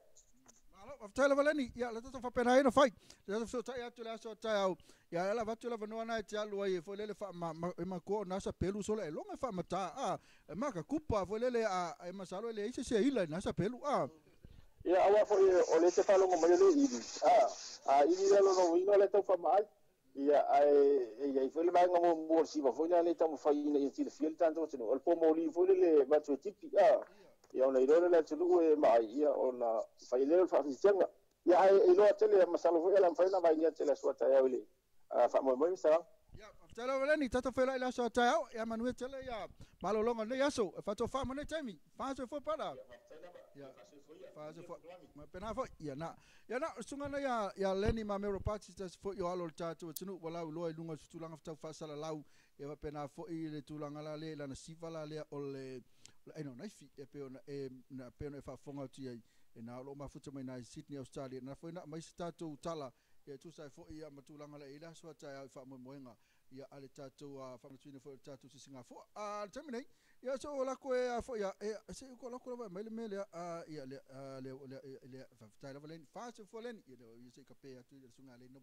Malo, faafetai lava Leni. Ia, le tatou faapena ai ona fai. Le tatou fesootai atu le aso a taeao. Ia, ala avatu le avanoa na e te alu ai e foi lele faama e makua o nasa pelu sola e loga e faamatā a e makakupa foi lele a e masalo e leai se seila i nasa pelu a. Ia aua foi o le te faalogo mai o le ili a ili lea lona uiga o le tau faamaai ia ae e iai foi le vaega muamua o le siva foi lea le taumafai ina ia silafia le tatou atunuu o le pomoli foi lele avatu e tipi ia ona iloa lea le atunuu e maai ia ona fai lea o le faafiafiaga ia ae iloa tele masalo foi o le a mafai ona vainia tele aso a taeao i le faamoemoe Mr. Gago. Ia, faafetai lava Leni, tatou feiloai i le aso a taeao. Ia manuia tele ia malologa o lenei aso. E faatofa ma lenei taimi. Faasoifua pala. Ia, faasoifua. Ma pena foi. Ia na. Ia na, susuga na ia Leni ma Mero Pati tasi foi o alo o le tatou atunuu ua lauiloa i luga o se tulaga tau faasalalau. Ia faapena foi le tulaga la lea i lana siva la lea o le aina o naifi e pei ona e na pei ona e faafofoga atu i ai e na o loo mafuta mai na i Sydney Australia na foi na mai se tatou tala ia tusa ai foi ia ma tulaga la i le aso a taeao i faamoemoega ia a le tatou faamanatuina foi o le tatou sisigafua a le taimi nei ia so o lako e a foi e se ko lako lava mai le mea lea ia le le le le faafetai lava Leni faasoifua Leni ia le ia se i kape atu i le susuga Leni no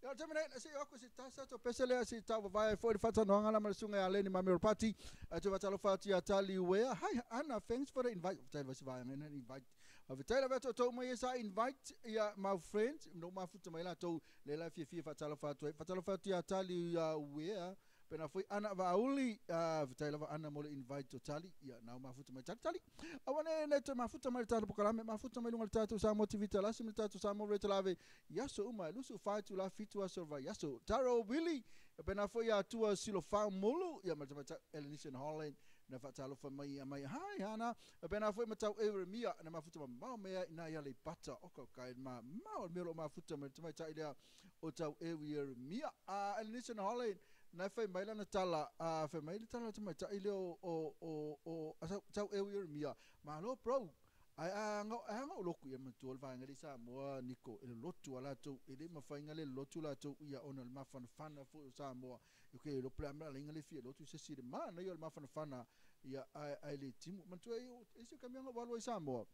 ia le taimi nei se i o aku se tasi atu pese lea se i tauvavae ai foi le faatalanoaga la ma le susuga ia Leni ma Mero Pati a te faatalofa atu ia Tali Uea. Hi Anna, thanks for the invite. Faafetai lava se vaega ina invite. Faafetai lava atu mai e sa invite ia my friends no mafuta mai latou le la fiafia faatalofa atu ai. Faatalofa atu ia Tali Uea. Pena foi Ana Vaauli, faafetai lava Ana mo le invite o Tali. Ia nau mafuta mai Tali Tali. Aua ne ne toe mafuta mai le tatou polokalame, mafuta mai lunga le tatou Samoa TV Talasi ma le tatou Samoa Radio Lave. Ia aso uma e 24 itula 7 aso o le vaiaso. Taro Willy, pena foi ia Tua Silofau Mulu, ia ma le tamaitai Elenician Holland na faatalofa mai ia mai. Hi Hana. Pena foi matau Eremia na mafuta mamao mea ina ia le pata o ka kai ma mao le mea o lo o mafuta mai le tamaitai lea o tau Eremia. Elenician Holland na fai mai lana tala fai mai le tala tamaitai lea o tau Eremia. Malo bro. Ai a ngau a ngau loku ia matua le vaega le Samoa Niko e le lotu a latou e le mafai le lotu latou ia ona le mafanafana foi o Samoa e ke lo pla ma le le fia lotu se si le mana ia le mafanafana ia ai ai le timu matua e se kamianga walu i Samoa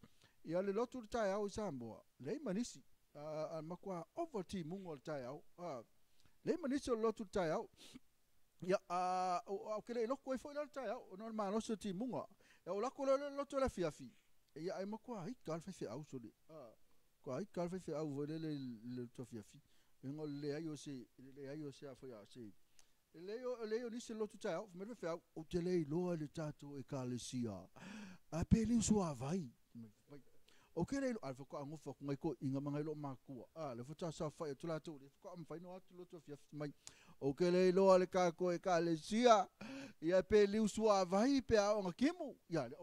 ia le lotu le taeao i Samoa le manisi a makua over timuga o le taeao le manisi o le lotu le taeao ia o ke le loko ai foi la le taeao ona o le malosi o timuga ia o lako le lotu le afiafi ia ai makua ai ka le faifeau sole kua ai ka le faifeau foi le le le afiafi e ngo le ai o se le ai o se a foi a se le o le o nisi lotu taeao me le faifeau o te le iloa le tatou ekalesia a pe le usuavai o ke le a fa ko ngofa ko ngai ko inga mangai lo makua a le fa sa fa atu latou le fa mafai no atu lotu afiafi mai O ke le iloa le tatou ekalesia ia pe liu suavai pe aoga kimu ia le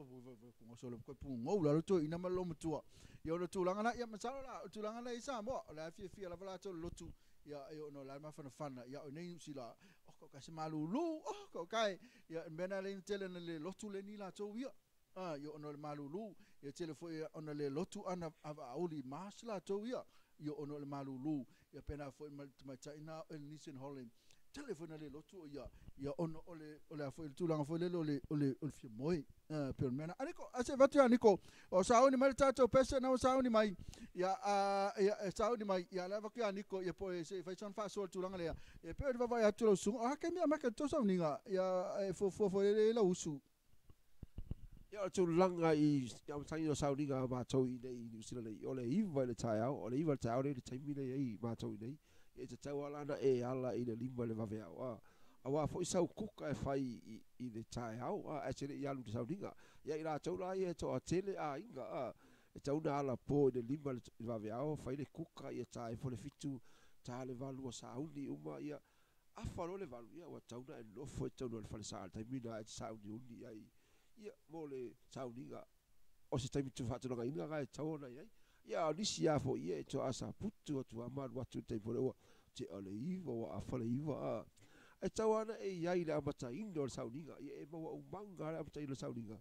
solo ko pugou lalo toeaina ma le lomatua ia ona tulaga na ia masalo la o tulaga na i Samoa o le a fiafia lava latou le lotu ia e ona o la e mafanafana ia o nei Niu Sila o ko ka se malulu o ko kai ia mea na le tele na le lotu le ni latou ia a ia ona o le malulu ia tele foi ona le lotu ana avaauli mas latou ia ia ona o le malulu ia pena foi ma tamaitai na o Nissan Holland tele foi na le lotu o ia ia ona o le o le a foi le tulaga foi lele o le o le o le fia moe pe o le mea na Niko ase vatu ia Niko o sauni mai le tatou pese na o sauni mai ia a ia e sauni mai ia le avatu ia Niko ia po e se fai son faasoa le tulaga lea e pe o le vaavaai atu lau susuga o a kaimi amata le tou sauniga ia e fuafua foi lele lau usu. Ia o le tulaga i amataga o sauniga a matou i nei i Niu Sila nei, o le 9 i le taeao, o le 9 i le taeao lea i le taimi lea e i ai matou i nei, ia e tatau lava la ona e ala i le 5 i le vaveao, a, aua foi sau kuka e fai i le taeao, a, ae te le i alu i le sauniga. Ia i latou la ia e toatele aiga, a, e tatau ona ala po i le 5 i le vaveao, fai le kuka, ia ta ifo le 7, ta le 8 ua sauni uma, ia, afa loa le 8, ia ua tatau ona e nofo i totonu o le falesa i le taimi lena e te sauniuni ai ia mo le sauniga o se taimi faatulagaina lena e tatau ona i ai. Ia a o nisi lava foi ia e toa asaputu atu lava ma alu atu i le taimi foi lea ua tea le 9 ua afa le 9 a. E tatau lava ona e i ai i le amataina o le sauniga, ia e maua umaga lava le amataina o le sauniga,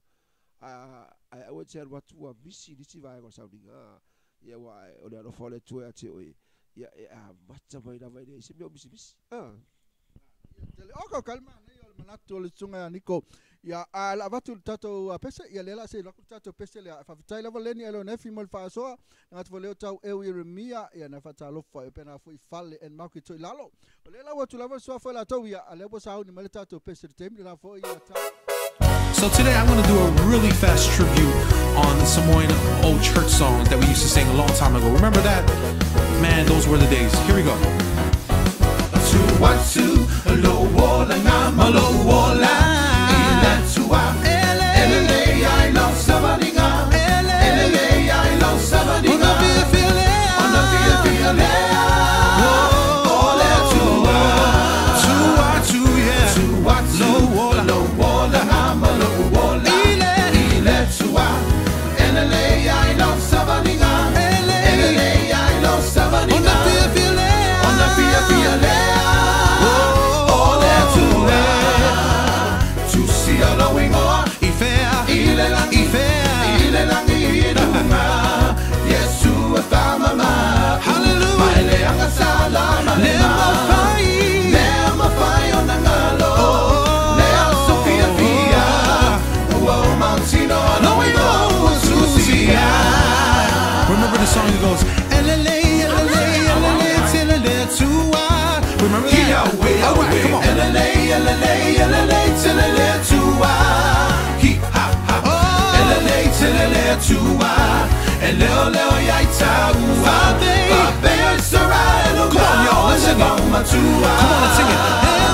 ae aua e te alu atu ua misi nisi vaega o le sauniga a. Ia aua o le alofa o le Atua ia te oe, ia e amata mai lava e leai se mea o misimisi a. Ia tele o ka kalma nei o le manatu o le susuga ia Niko ia a la avatu le tatou pese ia lea la se iloa atu le tatou pese lea faafetai lava Leni Alonefi mo le faasoa na gata foi lea o tau eu Ieremia ia na faatalofa ia pena foi fale and mauki toi lalo o lea la ua atu lava le suafa i latou ia a lea ua sauni mai le tatou pese le taimi lena foi ia tau. So today I'm gonna do a really fast tribute on the Samoan old church songs that we used to sing a long time ago. Remember that? Man, those were the days. Here we go. Remember the song that goes, Remember that? All right, come on. Come on, y'all, let's sing it. Come on, let's sing it. Come on.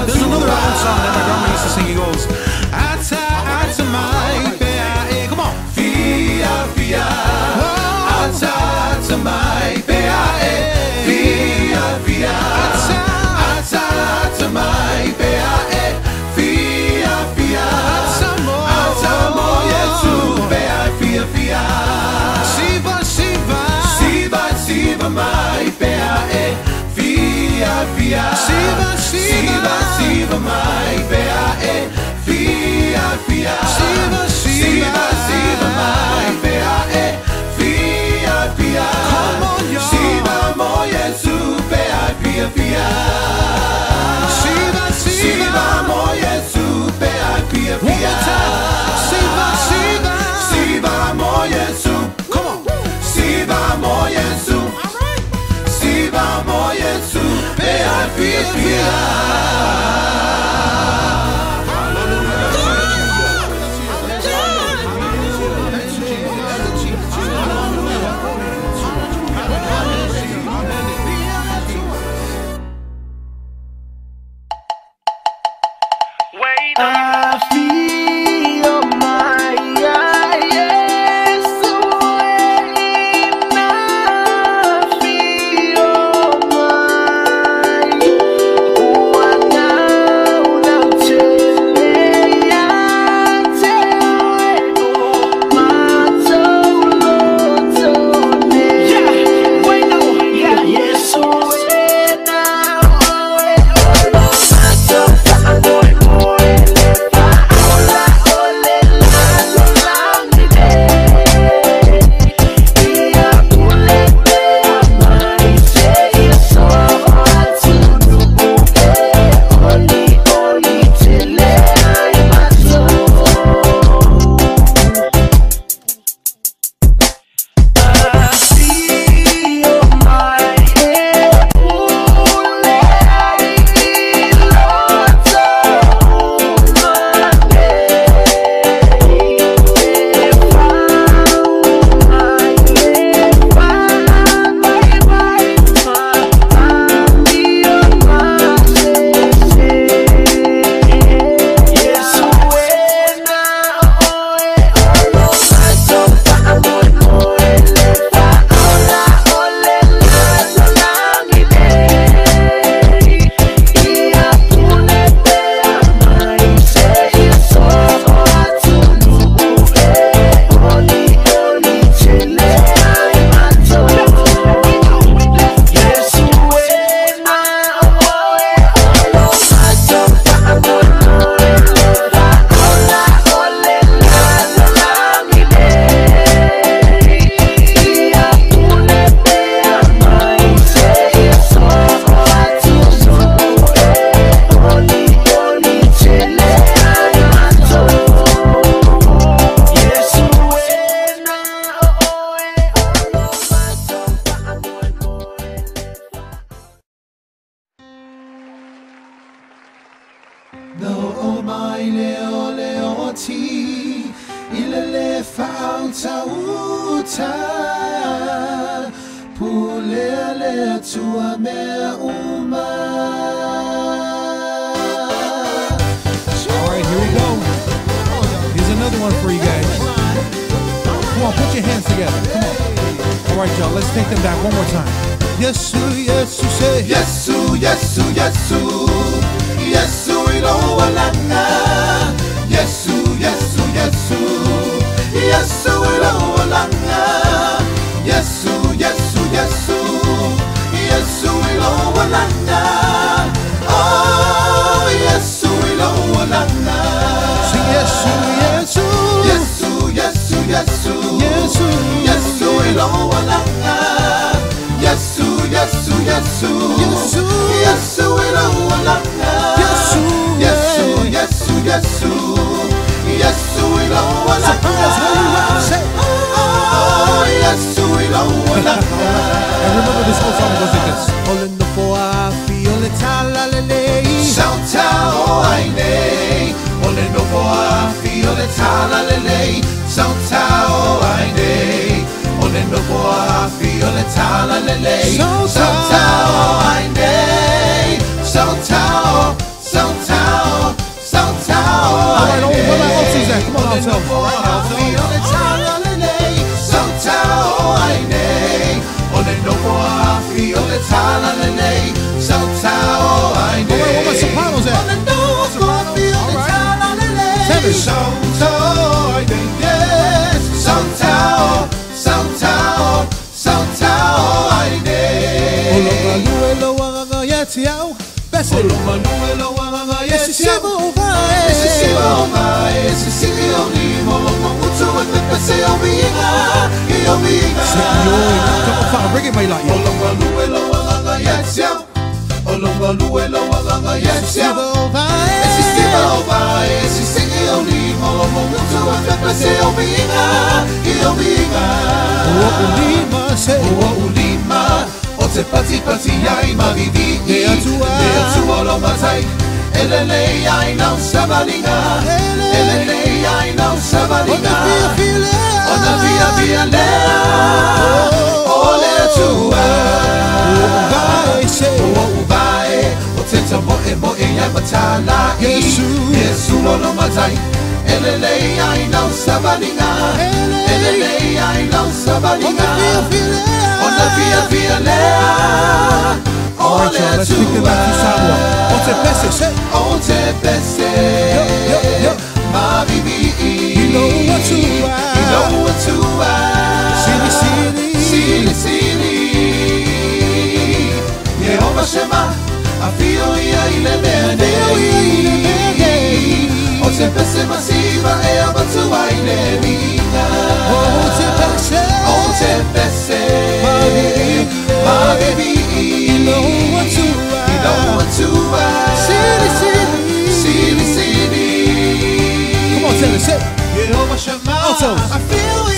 There's another old song that my grandma used to sing. He goes, Ata, ata mai, pe Come on. Fia, fia. Ata, ata mai, pe Fia, fia. Ata, ata, ata mai, pe Fia, fia. Ata mo, ata mo, Yesu, pe fia, fia. Siva, siva. Siva, siva mai, pe Fia, fia. Siva, siva. Siva mai, pe Fia, fia. Siva, siva. Siva mai, pe Fia, fia. Come on, y'all. Siva mo Yesu, pe fia, fia. Siva, siva. Siva mo Yesu, pe fia, fia. One more time. Siva, siva. Siva mo Yesu. Come on. Siva mo Yesu. Siva mo Yesu, pe fia, fia. Mo e mo e ai matalai Yesu lona matai Elelei ai lau savaliga Elelei ai lau savaliga Ona fia fia lea All right, y'all, let's kick it back to Samoa. O te pese, say. O te pese Yo, yo, yo. Ma vivi I lou atua. I lou atua Sili, sili. Sili, sili Yehova Shema Afio ia i le mea nei Afio ia i le mea nei. O te pese masiva e avatua i le viga O te pese. O te pese Ma vivi. Ma vivi I lou atua. I lou atua Sili, sili. Sili, sili Come on, tell us, say. Yehova Shema Altos.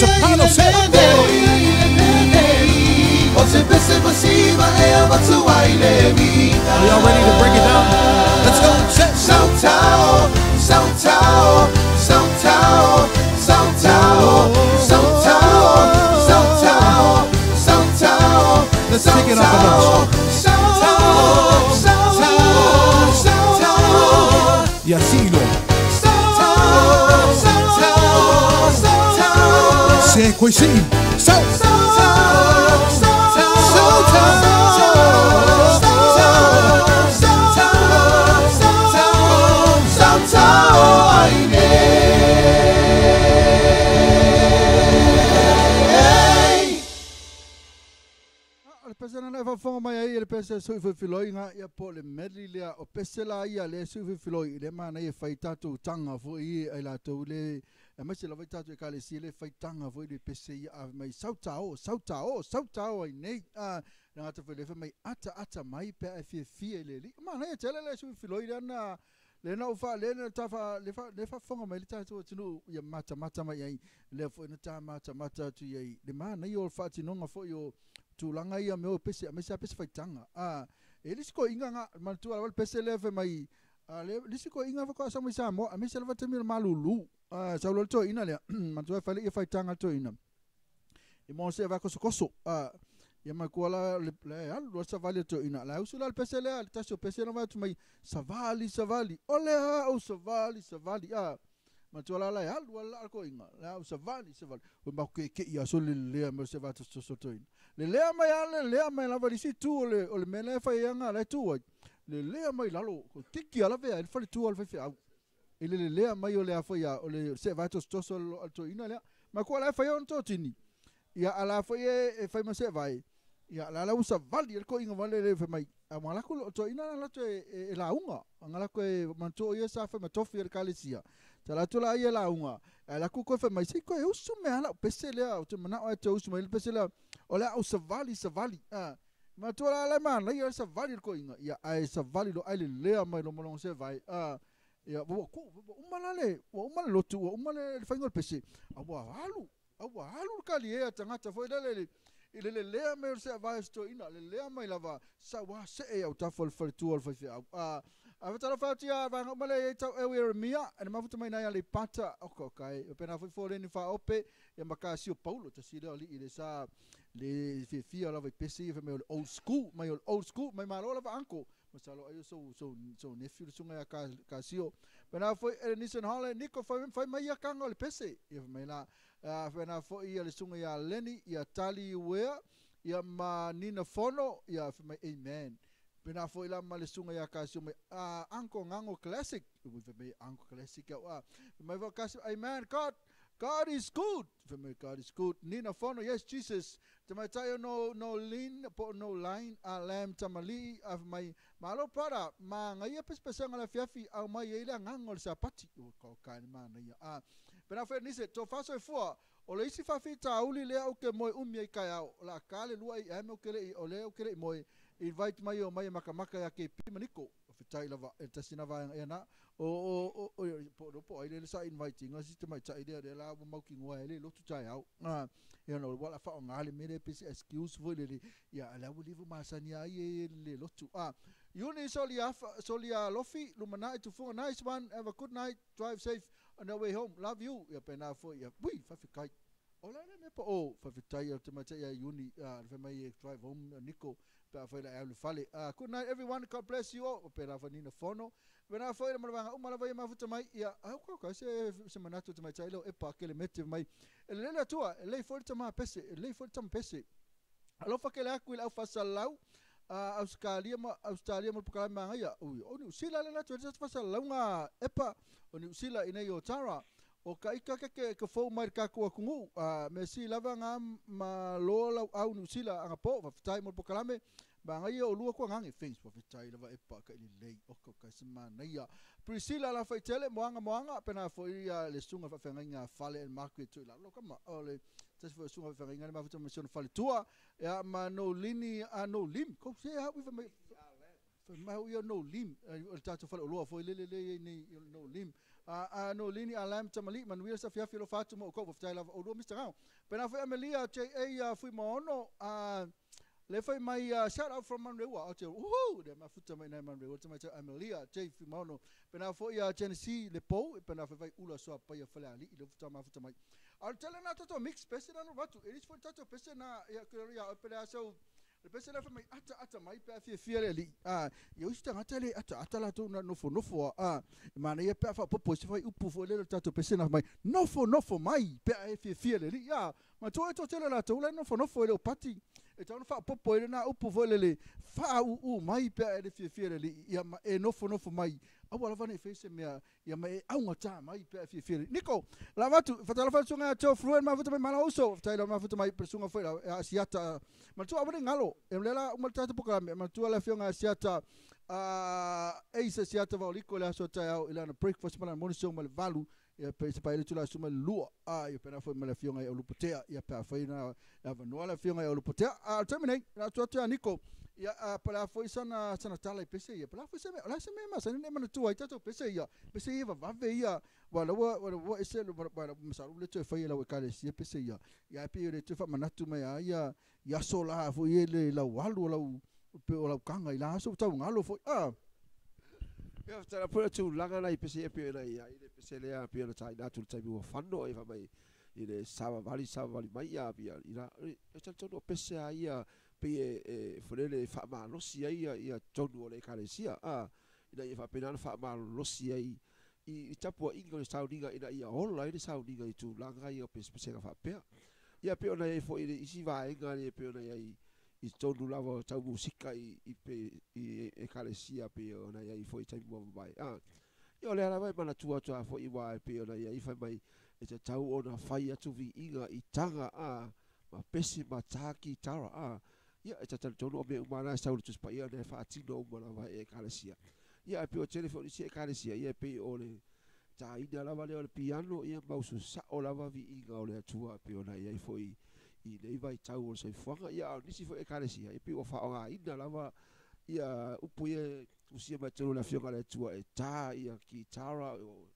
Soprano, say. O te pese masiva e avatua i le viga Are y'all ready to break it down? Let's go, say. Sautao, sautao, sautao, sautao, sautao, sautao, sautao. Let's take it up a notch. Sautao, sautao, sautao. Yasino. Sautao, sautao, sautao. Se koisi. So. Sautao, sautao, sautao, sautao, sautao, sautao, ai nei. O le pese na faafofoga mai ai le pese sui fefiloiga ia po o le medley lea o pese la ia le sui fefiloi le manaia e fai tatou taga foʻi ai latou le aemaise lava i tatou ekalesia le faitaga foʻi le pese ia ave mai sautaō sautaō sautaō ai nei a le gata foi le fai mai ataata mai pe a e fiafia i le alii manaia tele le sui filoi lea na le na ou faalē na tafa le fa le faafofoga mai le tatou atunuu ia matamata mai ai lea foʻi na tamatamata atu iai le manaia o le faatinoga foʻi o tulaga ia mea o pese aemaise a pese faitaga a e le isi koiga ga manatua lava le pese lea fai mai a le le isi koiga faatoa sau mai Samoa aemaise lava taimi o le malūlū a sau loa le toeaina lea manatua e fai le ia faitaga le toeaina i mo se va kosokoso a ia matua la le le alu loa le savali a le toeaina la usu la le pese lea le tasi o pese na vae atu mai savali savali o le a ou savali savali a matua la la e alu ala le koiga le a ou savali savali ua maku ke'eke'i aso le lelea mai o se vatosotoso toeaina lelea mai a lelea mai lava i le isi itu o le o le mea lea e fai ai aga la e tu ai lelea mai lalo tiki a lavea ai le faletua o le faifeau i le lelea mai o le a foi a o le se'evae tosotoso a le toeaina lea matua la e fai ona totini ia a la foi e e fai ma se'evae ia la la ua savali ai le toeaina vale le fai mai a ua laku le toeaina na latou e e lauga aga lakou e manatua o ia sa fai ma tofi o le ekalesia sa latou la ia lauga ae laku koe fai mai se i koe usu mea la'u pese lea ou te mana'o ae toe usu mai le pese lea o le a ou savali savali a matua la la e manaia le savali o le toeaina ia ae savali loa ae lelea mai loa ma lona sevae a ia ua ku ua uma la le ua uma le lotu ua uma le faiga o le pese a ua alu a ua alu le kaliē a tagata foi lele i le lelea mai o le seavae o se toeaina lelea mai lava sauā se'e i autafa o le faletua o le faifeau a ae faatalofa atu ia vaega uma lea i ai tau'eu Ieremia e le mafuta mai nai Aleipata oka oka e faapena foi Foleni Faaope ia ma Kasio Paulo tasi lea o alii le sa le fiafia lava i pese ia fai mai o le old school mai o le old school mai malo lava uncle masalo ai o sou sou sou nephew le susuga ia Kasio faapena foi Elenison Holland Niko fai fai mai ia kaga o le pese ia fai mai la faapena foi ia le susuga ia Lenny ia Tali Uea ia ma Nina Fono ia fai mai amen faapena foi la ma le susuga ia Kasio mai Uncle Gago Classic ui fai mai Uncle Classic au a fai mai foi Kasio amen God God is good fai mai God is good Nina Fono yes Jesus tamaitai o no no lin po o no line a lamb tamalii a fai mai malo brother magaia pesepesega o le afiafi aumai ai le agaga o le sapati ua kaoka le manaia a pena foi nise tofa soifua o le isi faafitauli lea ou te moe umi ai taeao o le a ta le 2 am ou te le'i o lea ou te le'i moe invite mai o mai e makamaka ia KP ma Niko faafetai lava e le tasi na vaega ea na o o o po o po o ai lea le sa invite ina si tamaitai lea lea la ua mautinoa ai le lotu taeao a ia ona ua o le a faaaoga le mea lea pei se excuse foi lele ia a o le a ua leva masani ai e le lotu a Iuni Soliafa Solialofi lumanai tufuga nice one have a good night drive safe on your way home love you ia pena foi ia ui faafetai o le a le mea po o faafetai o le tamaitai ia Iuni a le fai mai e drive home Niko. Pe afai la au le fale. Good night everyone, God bless you all. Pe la fanina fono. Pe na foi le malawanga uma lava ia mafuta mai. Ia, au kau kau se manatu te mai tai leo e pa ke le mete mai. E le lele atua, e lei foi le tama pese, e lei foi le tama pese. Alofa ke le aku i le au fasalau, Australia ma Pukalai Mangaia. Ui, o Niu Sila le latu, e le fasalauga epa o Niu Sila i nei o Tara. O ka ika ke fou mai ka kua kungu. Me si lava ngā ma loa lau au Niu Sila anga po, whawhitai mo Pukalame. Mangaia o lua kua ngange things, whawhitai lava epa ka ili lei. O ka se manaia. Priscilla la whaitele, moanga, pena fo ia le sunga whawhengainga fale el maku e tui la. Lo kama, o le tasi fo sunga whawhengainga le mafuta ma fale tua. Ia ma no lini a no lim. Ko se ha wi mai ma ia no lim. O tato fale o loa fo lele le nei no lim. A no lini a lam tamali manuia sa fiafi lo fatu mo ko whawhitai lava o lua Mr. Rao. Pena fo Amelia J.A. Fui Maono le fai mai shout out from Manrewa. O te uhu de mafuta mai nei Manrewa te mai Amelia J Fumono. Pena fo ia Genesee le po pena fai ula so pa ia fale ali le futa mafuta mai. Al tele na toto mix pese na no vatu. Elis fo tato pese na ia ia pele so le pese na fai mai ata mai pe fia fia le li. Ia usta ngata le ata la to na nofo nofo mana ia pe fa popo se fai upu fo le tato pese na mai nofo nofo mai pe fia fia le li. Ia ma to to tele la to le nofo nofo le pati. E tau fa popo e na upu fo le fa u mai pe e fia fia le ia ma e nofo nofo mai awa lava nei fese mea ia ma e aunga ta mai pe fia fia Nico la vatu fatala fa sunga to fluen ma futa mai mala uso tai la ma futa mai presunga foi la asiata ma tu awre ngalo e lela uma tata poka ma tu la fionga asiata e se asiata va liko la so tai au ila na breakfast ma la morning ma le valu ia pe se paele tula suma lua ia pena foi ma la fionga e olupotea ia pe foi na vanoa la fionga e olupotea terminate la tu atu Nico ia pala foi sana tala i pese ia pala foi se la se me ma sana ne mana tu ai tato pese ia vave ia wala wa ese wala masalu le tu foi la kale sia pese ia ia pe le tu fa manatu mai ia ia sola foi le la walu la pe o la kanga i la so tau ngalo foi Ia tala pula tu langa nei pese pe nei ia ile pese le pe na tai na tu tai mo fano e fa mai ile sava vali mai ia ia ila e tonu pese ia pe e folele fa ma losi ia ia tonu o le kalesia ina ia fa pena fa ma losi ia i tapua ingo le sauninga ina ia hola ile sauninga i tu langa ia pese pese fa pe ia pe ona e fo ile isi vaenga le pe ona ia i tonu lava tau musika i pe i e kalesia pe ona ia i foi tai mo mai ia le ala mai mana tua tua foi i wa pe ona ia i fai mai e te tau ona fai atu vi inga i tanga ma pesi ma taki tara ia e te tonu o me umana sau tu pa ia ne fa tino umana vai e kalesia ia pe o telefoni si e kalesia ia pe o le ta ina lava le o le piano ia mausu sa o lava vi inga o le atua pe ona ia i foi i le vai tau o se fuanga ia nisi foi e kalesia e pe o fa o ina lava ia upu ia usia mai tonu la fionga le atua e ta ia kitara o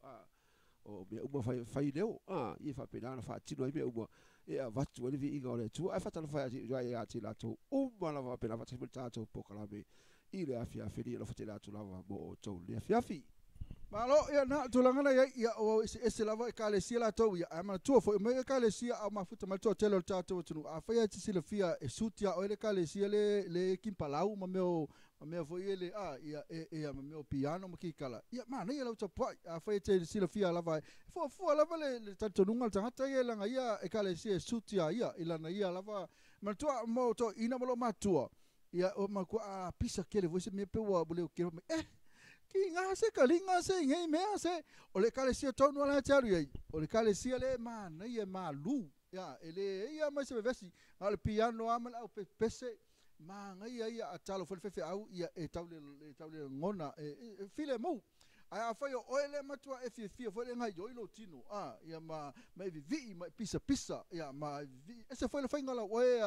o me uma fai leo ia fa pena na fa tino ai me uma e avatu ele vi inga o le atua ai fa tala fai ia ti la to uma lava pena fa tino tato pokalame i le afia feli lo fa te la tu lava mo to le afia fi Malo ia na tulanga na ia o ese lava e kalesia la tau ia ama tua foi me kalesia au mafuta mai to tele tato tunu a fai ti silafia e sutia o le kalesia le kimpalau ma meo foi ele ia e ma meo piano ma kikala ia ma nei la tapu a fai ti silafia lava fo fo lava le tatonunga tangata ia langa ia e kalesia e sutia ia ilana ia lava ma tua mo to ina mo matua ia o ma ku a pisa kele foi se me pe wa bole ke ki ngā se ka linga se ngai mea se o le kalesia tonu ala te aru ai o le kalesia le ma nei e malu ia ele ia mai se vesi le piano ama au pese ma ngai ia atalo fo fefe au ia e taule ngona e file mu ai a fai o ele matua e fia fo le ngai yo ilo tino ia ma vi ma pisa pisa ia ma ese fo le fainga la oe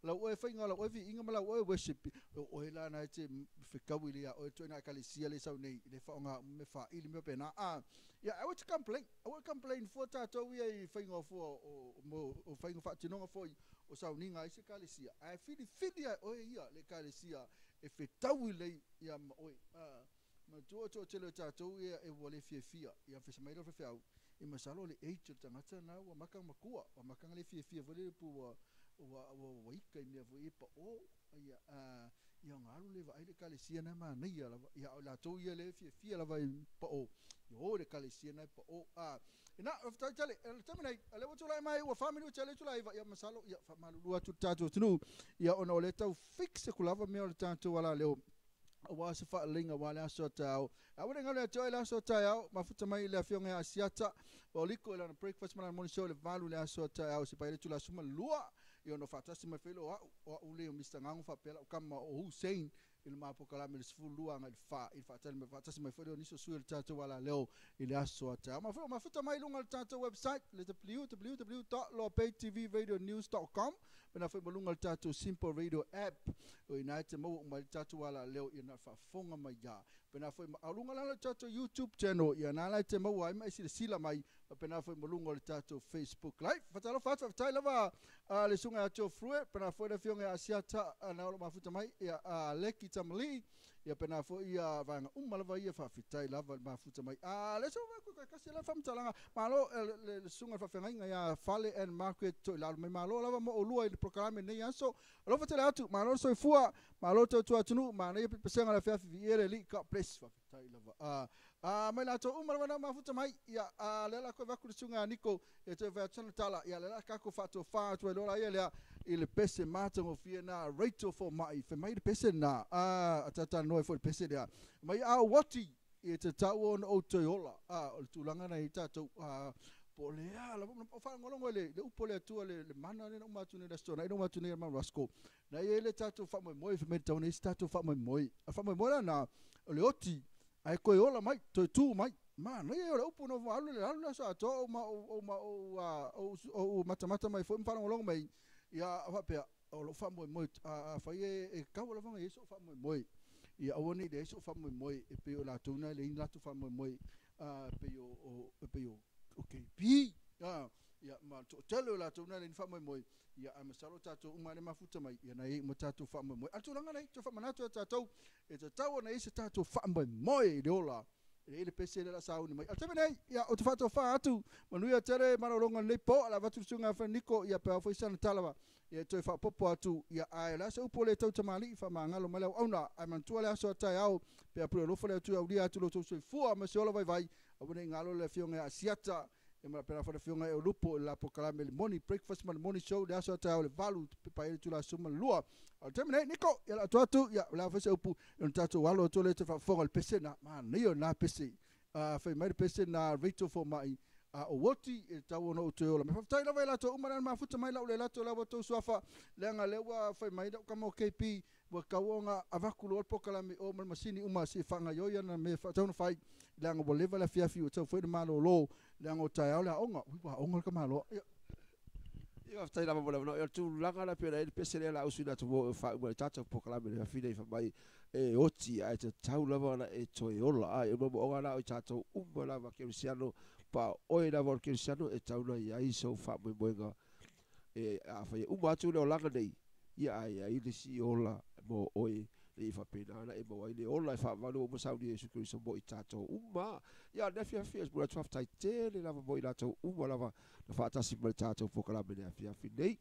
la oe fainga la oe vi inga ma la oe worship o la na te fekawi le o to na kalesia le sau nei le fa nga me fa ili me pena ia I would complain for tatou ia i fainga fo o fainga fa tinonga fo o sau ninga i se kalesia ai fili fili ai oe ia le kalesia e fetawi le ia ma oe ma tu to tele tatou ia e wale fia fia ia fe mai lo fe au i masalo le age tangata na wa makang makua wa makang le fia fia vole pu wa wa waika mea foi pa o ia Ia ona alu lea e vaai le ekalesia lena e manaia lava. Ia a o i latou ia lea e fiafia lava i pao, ia o i le ekalesia lena e pao. A, ina, faafetai tele. O le taimi nei, o lea ua tulai mai ua 4 minute le itula 9, ia masalo, ia faamalulu atu i le tatou atunuu, ia ona o lea e tau fix atu lava mea o le tatou alaleo aua se faaleleiga aua le aso a taeao. Aua ne i galo ia te oe le aso a taeao, mafuta mai i le afioga ia Asiata Paoliko i lana breakfast ma lana morning show i le 8 i le aso a taeao se paia le itula 12, ia ona faatasi mai foi lea o a'u, o a'u lea o Mister Gago faapea la'u kama o Hussein i le ma polokalame i le 12 agai i le 4 i le faatali mai faatasi mai foi lea o nisi o sui o le tatou alaleo i le aso a taeao. Ma foi mafuta mai i luga o le tatou website le www.loabaytvradionews.com pena foi ma luga o le tatou Simple Radio app o ina e te maua uma ai le tatou alaleo ia na faafofoga mai ia. Pena foi ma luga lalo o le tatou YouTube channel ia na la e te maua ai ma e silasila mai pena foi ma luga o le tatou Facebook Live. Faatalofa atu, faafetai lava le susuga ia Joe Frue, pena foi le afioga ia Asiata na o lo o mafuta mai ia Leki Tamalii, ia pena foi ia vaega uma lava ia faafetai lava le mafuta mai. Le susuga kasi la faamatalaga malo le susuga i le faafeagaiga ia Fale and Margaret Toilalo mai malo lava mo olua i le polokalame nei aso. Alofa tele atu, malo le soifua, malo le tautua atunuu, manaia pesega o le afiafi viia le Alii, God bless. Faafetai lava. Mai latou uma lava na mafuta mai, ia lea la koe vaku le susuga ia Niko e toe fai atu sana tala, ia lea la tatou faatofa atu ai loa la ia lea i le pese matagofie na Rachel Fomai, fai mai le pese na talanoa ai foi le pese lea mai a uati e te tatau ona ou toe ola. O le tulaga na i tatou po o le a lava o faalogologo i le upu a le Atua le mana lea na uma atu nei i le Aso Toonai na uma atu nei e Mount Roscoe na i ai le tatou faamoemoe fai mai le tau nei se tatou faamoemoe a faamoemoe la na o le oti ae toe ola mai toe tu mai manaia ia o le upu na ou alu le alu le aso atoa ou ma ou matamata mai foi ma faalogologo mai ia faapea o lou faamoemoe afai e tau lava ona i ai sou faamoemoe ia aua ne i leai sou faamoemoe e pei o latou na e leai ni latou faamoemoe pei o pei o KB ia ma le toatele o latou na e leai ni faamoemoe ia ae masalo tatou uma lea e mafuta mai ia na i ai uma tatou faamoemoe. A o le tulaga nei toe faamanatu ia tatou e tatau ona i ai se tatou faamoemoe i le ola e i ai le pese lea o le a sauni mai. A o le taimi nei, ia, ou te faatofa atu, manuia tele malologa o lenei po, o le a avatu le susuga ia Feniko, ia pe a oo foi sana tala lava, ia e toe faaopoopo atu, ia, ae o le a se upu o le tau tamalii, faamagalo mai le auauna, ae manatua le aso a taeao, pe a pule alofa le Atua e aulia atu lo outou soifua ma se ola vaivai, aua ne i galo le afioga ia Asiata, ia ma pena foi le afioga ia Eulupo i le la polokalame i le morning breakfast ma le morning show i le aso a taeao i le 8 pe paia le itula 12. A o le taimi nei, Niko, ia o le a atu atu, ia o le a foi se upu, ona tatou alo atu lea e te faafofoga i le pese na, manaia o lena pese. Fai mai le pese na Rachel Fomai, a o oti e tatau ona ou toe ola mai. Faafetai lava i latou uma na mafuta mai lau le lato la ua tou suafa, leaga lea ua fai mai lau kama o KP, ua tatau ona avatu loa le polokalame o ma le masini uma se i faagaoioi ana mea e tatau ona fai, leaga ua leva le afiafi ua tatau foi ona malolo, leaga o taeao le aoga. Ui, ua aoga le tamaloa. Ia. Ia, faafetai lava mo le avanoa. Ia, o le tulaga la pei ona i ai le pese lea o le a usuina atu mo e faauma i le tatou polokalame i le afiafi nei fai mai e oti ae tatau lava ona e toe ola. A, o le moomooga la o i tatou uma lava kerisiano, pa o oe lava o le kerisiano e tatau ona i ai sou faamoemoega e afai e uma atu le olaga nei, ia ae i ai le isi ola mo oe ina ia faapena ona e maua ai le ola e faavalu uma sauni e Iesu Keriso mo i tatou uma. Ia, o le afiafi, e momoli atu faafetai tele lava mo i latou uma lava na faatasi ma le tatou polokalame i le afiafi nei.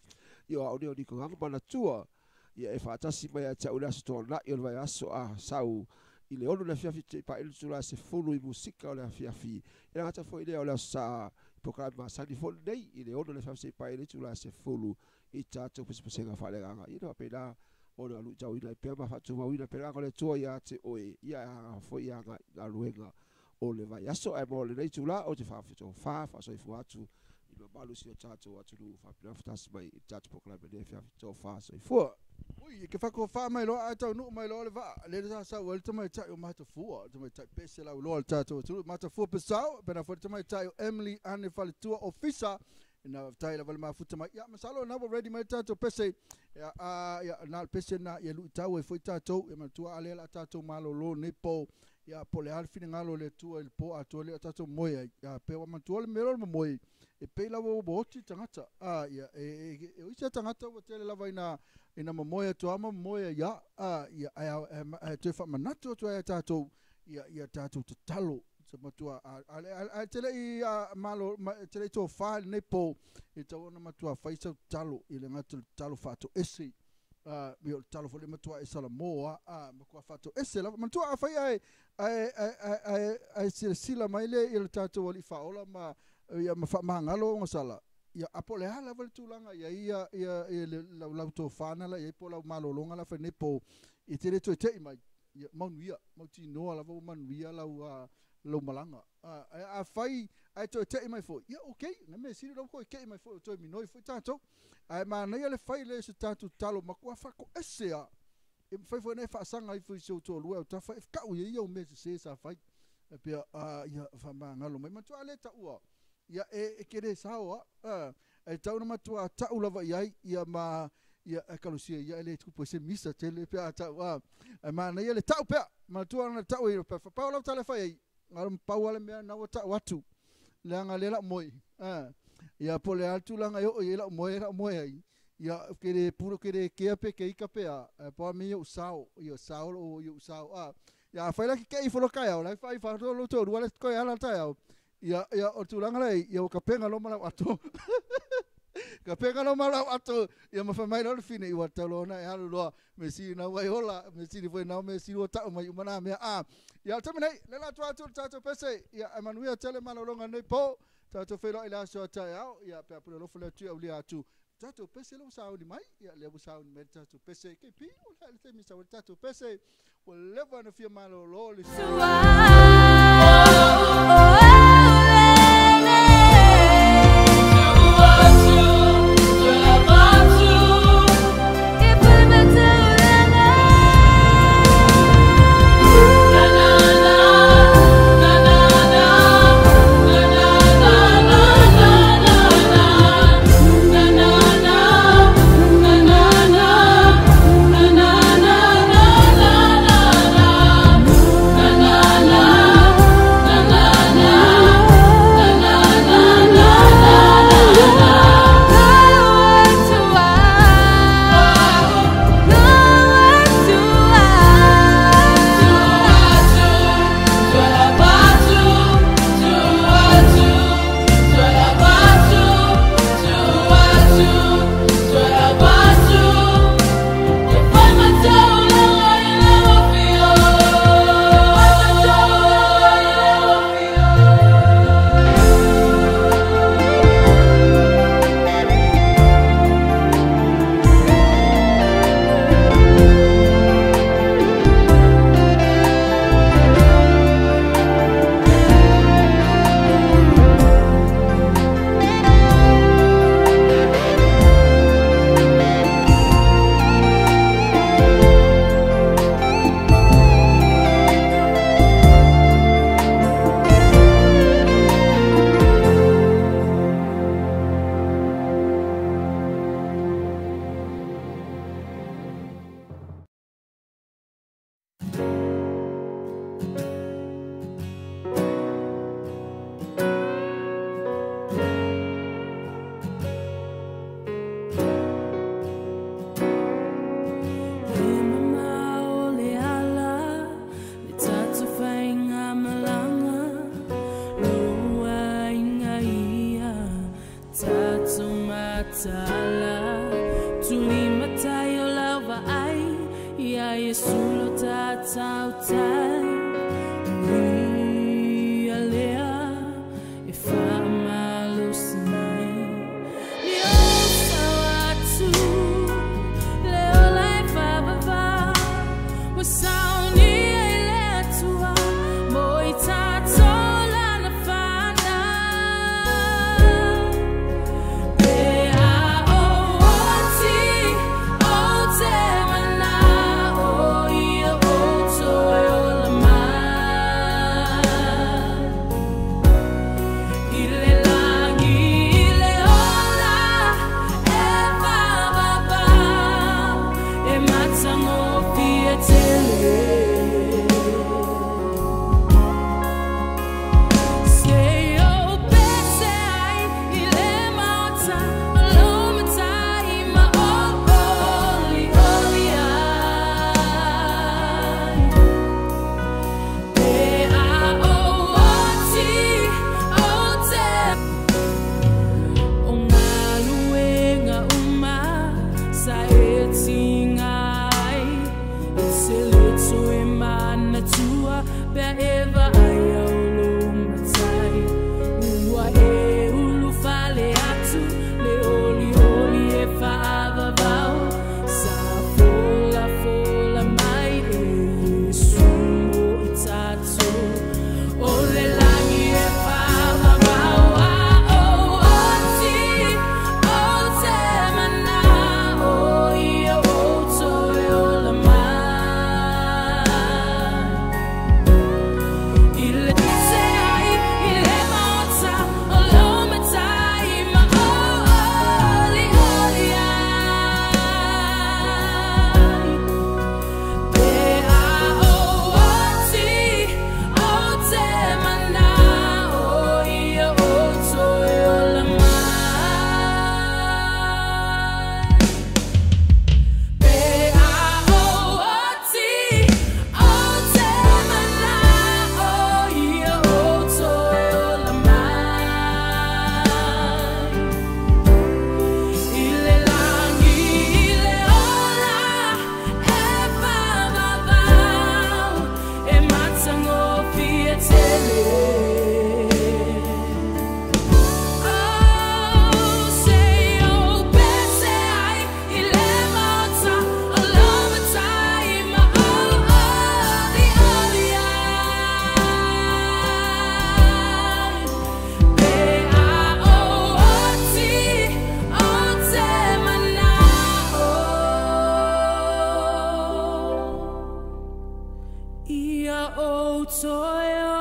Ia, o au nei o Niko Gaga manatua, ia e faatasi mai ia te au i le Aso Toonai o le vaiaso a sau i le 6 i le afiafi te i paili itula 10 i musika o le afiafi. E le gata foi lea o le Aso Sa i polokalame masani foi lenei i le 6 i le afiafi se i paili itula 10 i tatou pesepesega faaleagaga. Ia na faapena ona luitauina ai pea ma faatumauina pea le agaga o le Atua ia te oe, ia e aga foi aga i galuega o le vaiaso. Ae mo lenei itula, ou te faafetofa faasoifua atu i mamalu si o tatou atunuu faapena faatasi mai i le tatou polokalame nei afiafi. Tofa soifua. Ui, e ke whakofa mai loa ae taunuu mai loa le vaa, lea sa sau ai le tamaitai o Matafua, le tamaitai pese lauiloa o le tatou atunuu, Matafua Pesau, pena foi le tamaitai o Emily Ane Faletua Ofisa, ina faafetai lava le mafuta mai. Ia, masalo na ua ready mai le tatou pese, ia, ia, na o le pese na ia luitau ai foi tatou, ia manatua a lea o le a tatou malolo nei po, ia, po o le a le finagalo o le Atua i le po atoa lea o tatou moe ai, ia, pe ua manatua le mea lea o le momoe, e pei lava ua oti le tagata, a, ia, e o isi lava tagata ua tele lava ina momoe atu lava ma momoe ai lava, a, ia, ae toe faamanatu atu ai ia tatou, ia tatou tatalo, se matua, ae te le i malo, te le i tofa i lenei po, e tatau ona matua fai sau tatalo, i le gata o le tatalo faatoese, Mi o talo fo le matua e Salamoa a matua fato ese lava matua a fai ai ai ai ai sila mai le i le tatou ali faola ma ia ma faamagalo o sala ia apo le ala lava le tulaga ia ia ia le lau tofana la ia po lau malologa la fai nei po i te le toe tei mai ia manuia mautinoa lava ua manuia lau lau malaga a fai ai toe tei mai foi ia okay na me sili lau koe kei mai foi o toe minoi foi tatou ae manaia le fai le se tatou talo makua fako ese a e fai foi nei faasaga ai foi si ou toalua o tafa e kau ia ia o mea sese sa fai e pea ia faamagalo mai matua le taua ia e kere sao a e tau na matua tau lava iai ia ma ia e kalusia ia ele tupu se misa tele pe a tau a e manaia le tau pea matua na tau i pe pau lau tale fai ai ngaro pau ale mea na ua tau atu leaga le lau moe ia po le atu langa yo ia lau moe ai ia kere puro kere kea pe ke ika pe a po mi yo sao yo sao o yo sao a ia fai la ke i folo kai au la fai fa lo to ruale ko ala tai au ia ia o tulaga le ia o kapenga lo mala ato kapenga lo mala ato ia ma fai mai lo fine i wa talo na e alu loa me si na wai hola me si foi na me si o ta mai umana me a ia te nei le la atu tatou pese ia manuia tele malolonga nei po tatou felo ila so tai au ia pe apule lo fule tu au lia atu tatou pese lo sauni mai ia le sauni mai tatou pese ke pi o le te mi sa tatou pese o leva na fia malolo le Oh,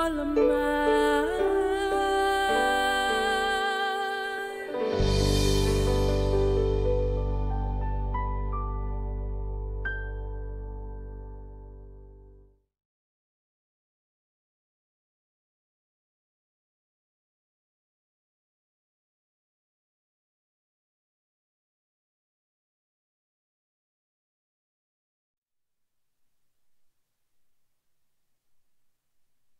Ola mai.